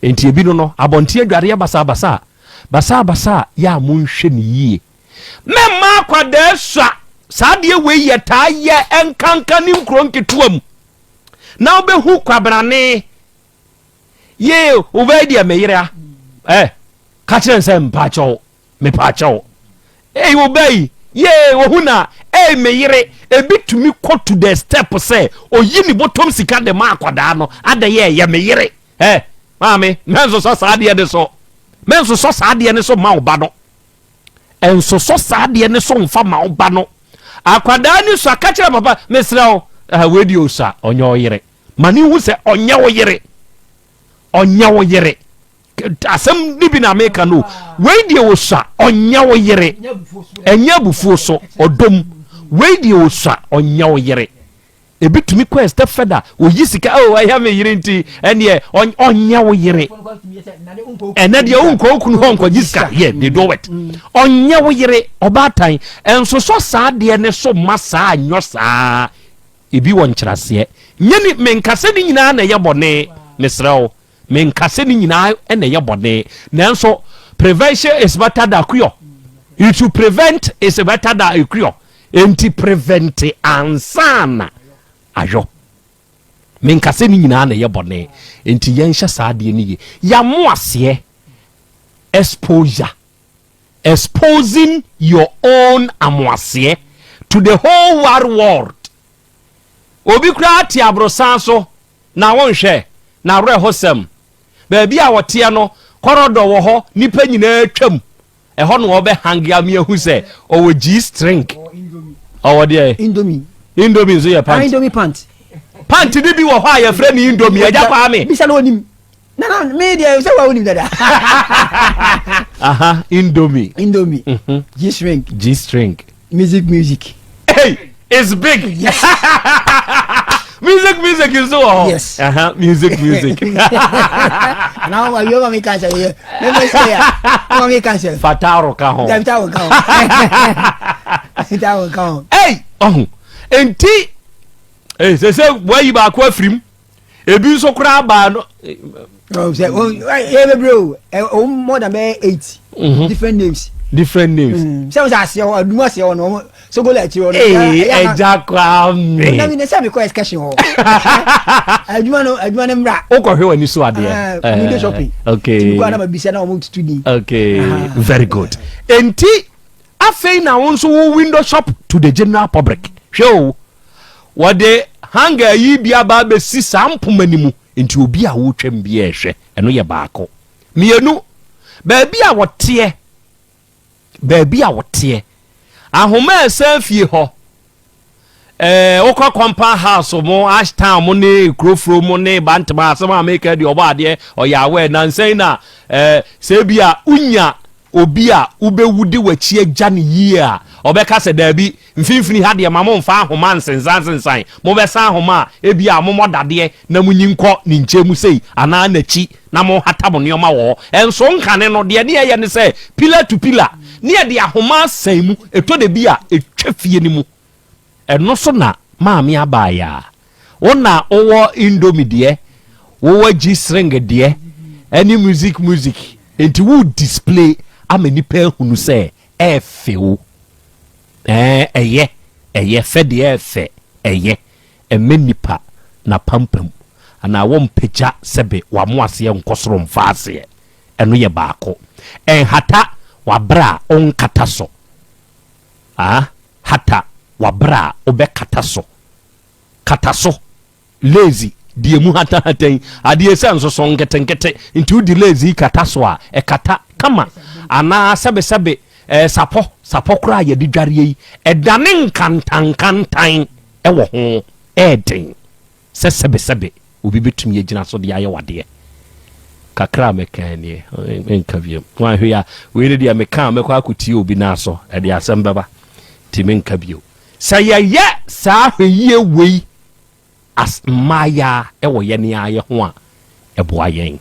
Enti ebi no no, abɔnten adwareɛ basabasa a, basabasa a, yɛ a monhwɛ no yie. Mɛmma akwadaa sua saa adeɛ wei yɛ taa yɛ nkanka ne nkuro nketewa mu na wobɛhu kwabrane yee wobɛyɛ deɛ meyere a ɛ ka kyerɛ n sɛ mpaakyɛw mepaakyɛw ei wobɛyi yee ohu na ei meyere ebi tumi kɔ to the step sɛ oyi ne bɔtɔm sika de ma akwadaa no adɛyɛ ɛyɛ meyere ɛ maame mɛnsosɔ saa adeɛ ne so mɛnsosɔ saa adeɛ ne so ma wo ba no Nsosɔ saa adeɛ no so mfa ma wo ba no. Akwadaa no sua, ka kyerɛ papa, mesrɛ wo, ah, wei deɛ osua, ɔnyɛ wo yere. Ma ne hu sɛ ɔnyɛ wo yere. Ɔnyɛ wo yere. Asɛm no bi na meka no. Wei deɛ osua, ɔnyɛ wo yere. Ɛnyɛ abufuo so, ɔdɔ mu. Wei deɛ osua, ɔnyɛ wo yere. Ebi tumi kɔ a step further, oyi sika, oh ɛyɛ me yere nti, ɛneɛ ɔnyɛ wo yere. Ɛnɛ deɛ wonkɔ wo kunu hɔ nkɔgye sika, yeah, they do it. Ɔnyɛ wo yere, ɔbaatan, ɛnsosɔ saa adeɛ ne so ma saa nyɔ saa. Ebi wɔ nkyerɛaseɛ. Nyɛ ne, menka sɛ ne nyinaa na ɛyɛ bɔne, mesrɛ wo, menka sɛ ne nyinaa na ɛyɛ bɔne, nanso prevention is better than cure. To prevent is better than cure. Enti prevent ansa na ayɔ. Menka sɛ ne nyinaa na ɛyɛ bɔne, enti yɛnhyɛ saa adeɛ no yie. Yɛamo aseɛ exposure, exposing your own amoaseɛ to the whole wide world. Obi koraa te aborosan so na wonhwɛ na awerɛhosɛm. Baabi a wɔteɛ no, kɔrɔdɔ wɔ hɔ, nipa nyinaa twam. Ɛhɔ na wɔbɛ hang ame ahu sɛ ɔwɔ G string. Ɔwɔ deɛ? Indomie. Indomie nso yɛ pant. Indomie pant. Pant ni bi wɔ hɔ a yɛfrɛ no Indomie, Agya Kwame. Bisa na onim. Nana me deɛ sɛ wa onim dada. Aha, Indomie. Indomie. G string. G string. Music music. Hey, it's big. Yes. Music music nso wɔ hɔ. Yes. Aha, music music. Na wa yo ma mi kansa ye. Me me se ya. Ma mi kansa. Fataro ka ho. Fataro ka ho. Fataro ka ho. Hey, ɔho. Enti eh sɛ sɛ wayi baako afirim. Ebi nso koraa baa no. Oh, sɛ oh, eh bebree o. Eh, oh, more than bɛyɛ 8 different names. Different names. Sɛ wo sɛ aseɛ hɔ, adumu aseɛ hɔ no, wɔn sogola akyire hɔ no. Ee, Agya Kwame. Na mi na sɛ mi kɔ excursion hɔ. Adwuma no, adwuma no mmra. Wokɔhwɛ w'ani so adeɛ. Mi do shopping. Okay. Ti mi kɔ anam abisa na wɔn tutu din. Okay, very good. Enti afei na wo nso wo window shop to the general public. Hwɛ o, wɔde hanger yi bi aba abɛsi saa mpoma no mu, nti obi a wotwam bi ɛrehwɛ, ɛno yɛ baako. Mmienu, baabi a wɔteɛ, baabi a wɔteɛ, ahoma a ɛsɛn fie hɔ, ɛɛ wokɔ compound house mo, Ashtown mo ne Kurofuro mo ne Bantama, asɛm a meka deɛ ɔbɔ adeɛ ɔyɛ awɛ nansan na ɛɛ sɛ bi a wonya obi a wobɛwu de w'akyi agya ne yie a, ɔbɛka sɛ daabi, mfimfini ha deɛ ma momfa ahoma nsensansensan, mobɛsan ahoma a ebi a mommɔ dadeɛ na monyi nkɔ ne nkyɛn mu sei anaa n'akyi na monhata mo nneɛma wɔ hɔ. Ɛnso nkane no deɛ ne ɛyɛ ne sɛ pillar to pillar ne yɛde ahoma asɛn mu, ɛtɔ da bi a ɛtwa fie no mu. Ɛno so na maame abaayɛ a wo na wowɔ Indomie deɛ, wowɔ G string deɛ, ɛne music music, nti wo display ama nipa ahunu sɛ ɛɛfɛ wo. Ɛɛ ɛyɛ ɛyɛ fɛ deɛ ɛɛfɛ ɛyɛ ɛmɛ nipa na pampam anaa wɔmpagya sɛbe wamo aseɛ nkɔ soro mfa aseɛ. Ɛno yɛ baako. Ɛnhata wabra a ɔnkata so. Ah, hata wabra a wobɛkata so. Kata so. Lazy deɛ mu hatahata yi adeɛ sɛ nsoso nketenkete, nti wodi lazy kata so a ɛkata kama, anaa sɛbesɛbe ɛɛ sapɔ sapɔ koraa yɛde dwareɛ yi ɛdane nkantankantan ɛwɔ ho, ɛɛden sɛ sɛbesɛbe obi bɛtumi agyina so de ayɛ wadeɛ kakra a mɛka nie, menka biom. Wahwɛ a wei ne deɛ meka a mɛkɔ akɔtie obi naa so ɛde asɛm bɛba, nti menka bio. Sɛ yɛyɛ saa hwɛ yie wei as mmaayaa ɛwɔ yɛne ayɛ ho a, ɛboa yɛn,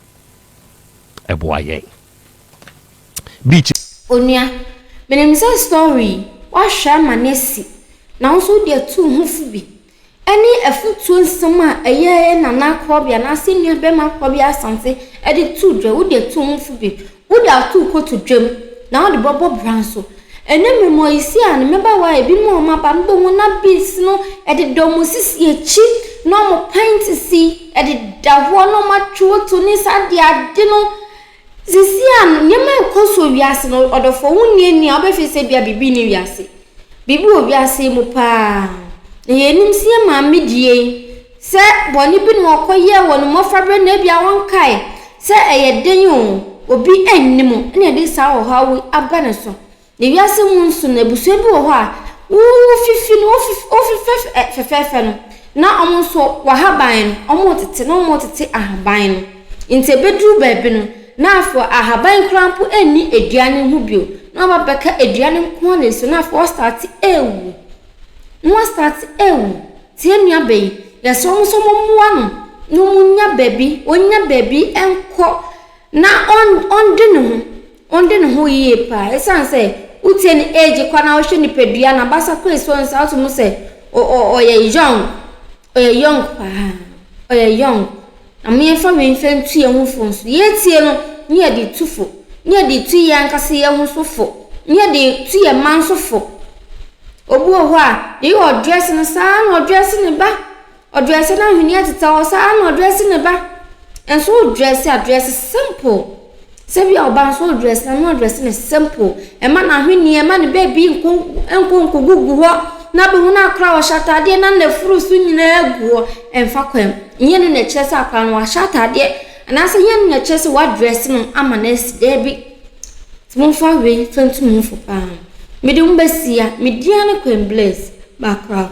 ɛboa yɛn beach. Onua, menim sɛ story woahwɛ ama no asi na wo nso wode atu wo ho fo bi ɛne afotuo nsɛm a ɛyɛ Nana Korɔbea anaasɛ nua bɛrima Korɔbea Asante ɛde to dwa, wode atu wo ho fo bi, wode ato wo koto dwam na wode bɛbɔ bra nso. Ɛnɛ mmerɛ yi si a ne mmabaawa a ebinom a wɔn aba no bɛhu na beads no ɛdeda wɔn sisi akyi na wɔn pant si ɛdeda hɔ na wɔn atwoto ne saa de ade no sisi a nneɛma ɛkɔ so wiase no. Ɔdɔfoɔ, wo nni ani a wobɛfi sɛ bia biribi ne wiase, biribi wɔ wiase mu paa na yɛnim sɛ yɛ maame die sɛ bɔne bi na ɔkɔyɛ wɔ ne mmɔfra berɛ na ebia wɔnkae sɛ ɛyɛ den o, obi annim na yɛde saa ɔhaw yi aba ne so. Na wiase mu nso no, abusua bi wɔ hɔ a wofifi no, wofifɛ fɛfɛɛfɛ no, na ɔmo nso w'ahaban no ɔmo tete na ɔmo tete ahaban no, nti ebeduru baabi no na afɔ ahaban koraa mpo ɛnni edua no ho bio na ɔba bɛka edua no nko ara na esi na afɔ ɔstart ewu na ɔstart ewu. Tie, nua bɛyi, yɛsɛ ɔmo nso ɔmo mmoa no na ɔmo nya baabi, ɔnya baabi nkɔ na ɔnde ne ho, ɔnde ne ho yie paa, ɛsiane sɛ wotie ne age kwa na wohwɛ nipadua na basa kɔ esi ɔnsa ato mu sɛ ɔyɛ young. Ɔyɛ young paa. Ɔyɛ young. Na mo yɛmfa wei mfa ntu yɛn ho fo nso. Yɛretie no, ne yɛde tu fo. Ne yɛde tu yɛn ankasa yɛn ho so fo. Ne yɛde tu yɛn mma nso fo. Obi wɔ hɔ a, deɛ ɔdrɛse no saa na ɔdrɛse ne ba. Ɔdrɛse no ahweneɛ teta hɔ saa na ɔdrɛse ne ba. Nso wo drɛse a drɛse simple. Sɛ bi a ɔba nso wo drɛse na no drɛse no simple. Ɛma n'ahweneɛ ɛma ne baabi nko nko nkogugu hɔ na bɛhu no akora ɔhyɛ ataadeɛ na n'afuru so nyinaa gu hɔ. Ɛmfa kwan. Nyɛ no na ɛkyerɛ sɛ akora no wahyɛ ataadeɛ anaasɛ nyɛ no na ɛkyerɛ sɛ wadrɛse no ama no asi. Daabi. Nti momfa wei fa ntu mo ho fo paa. Mede mo bɛsia. Me din ara ne Queen Bliss. Bakra.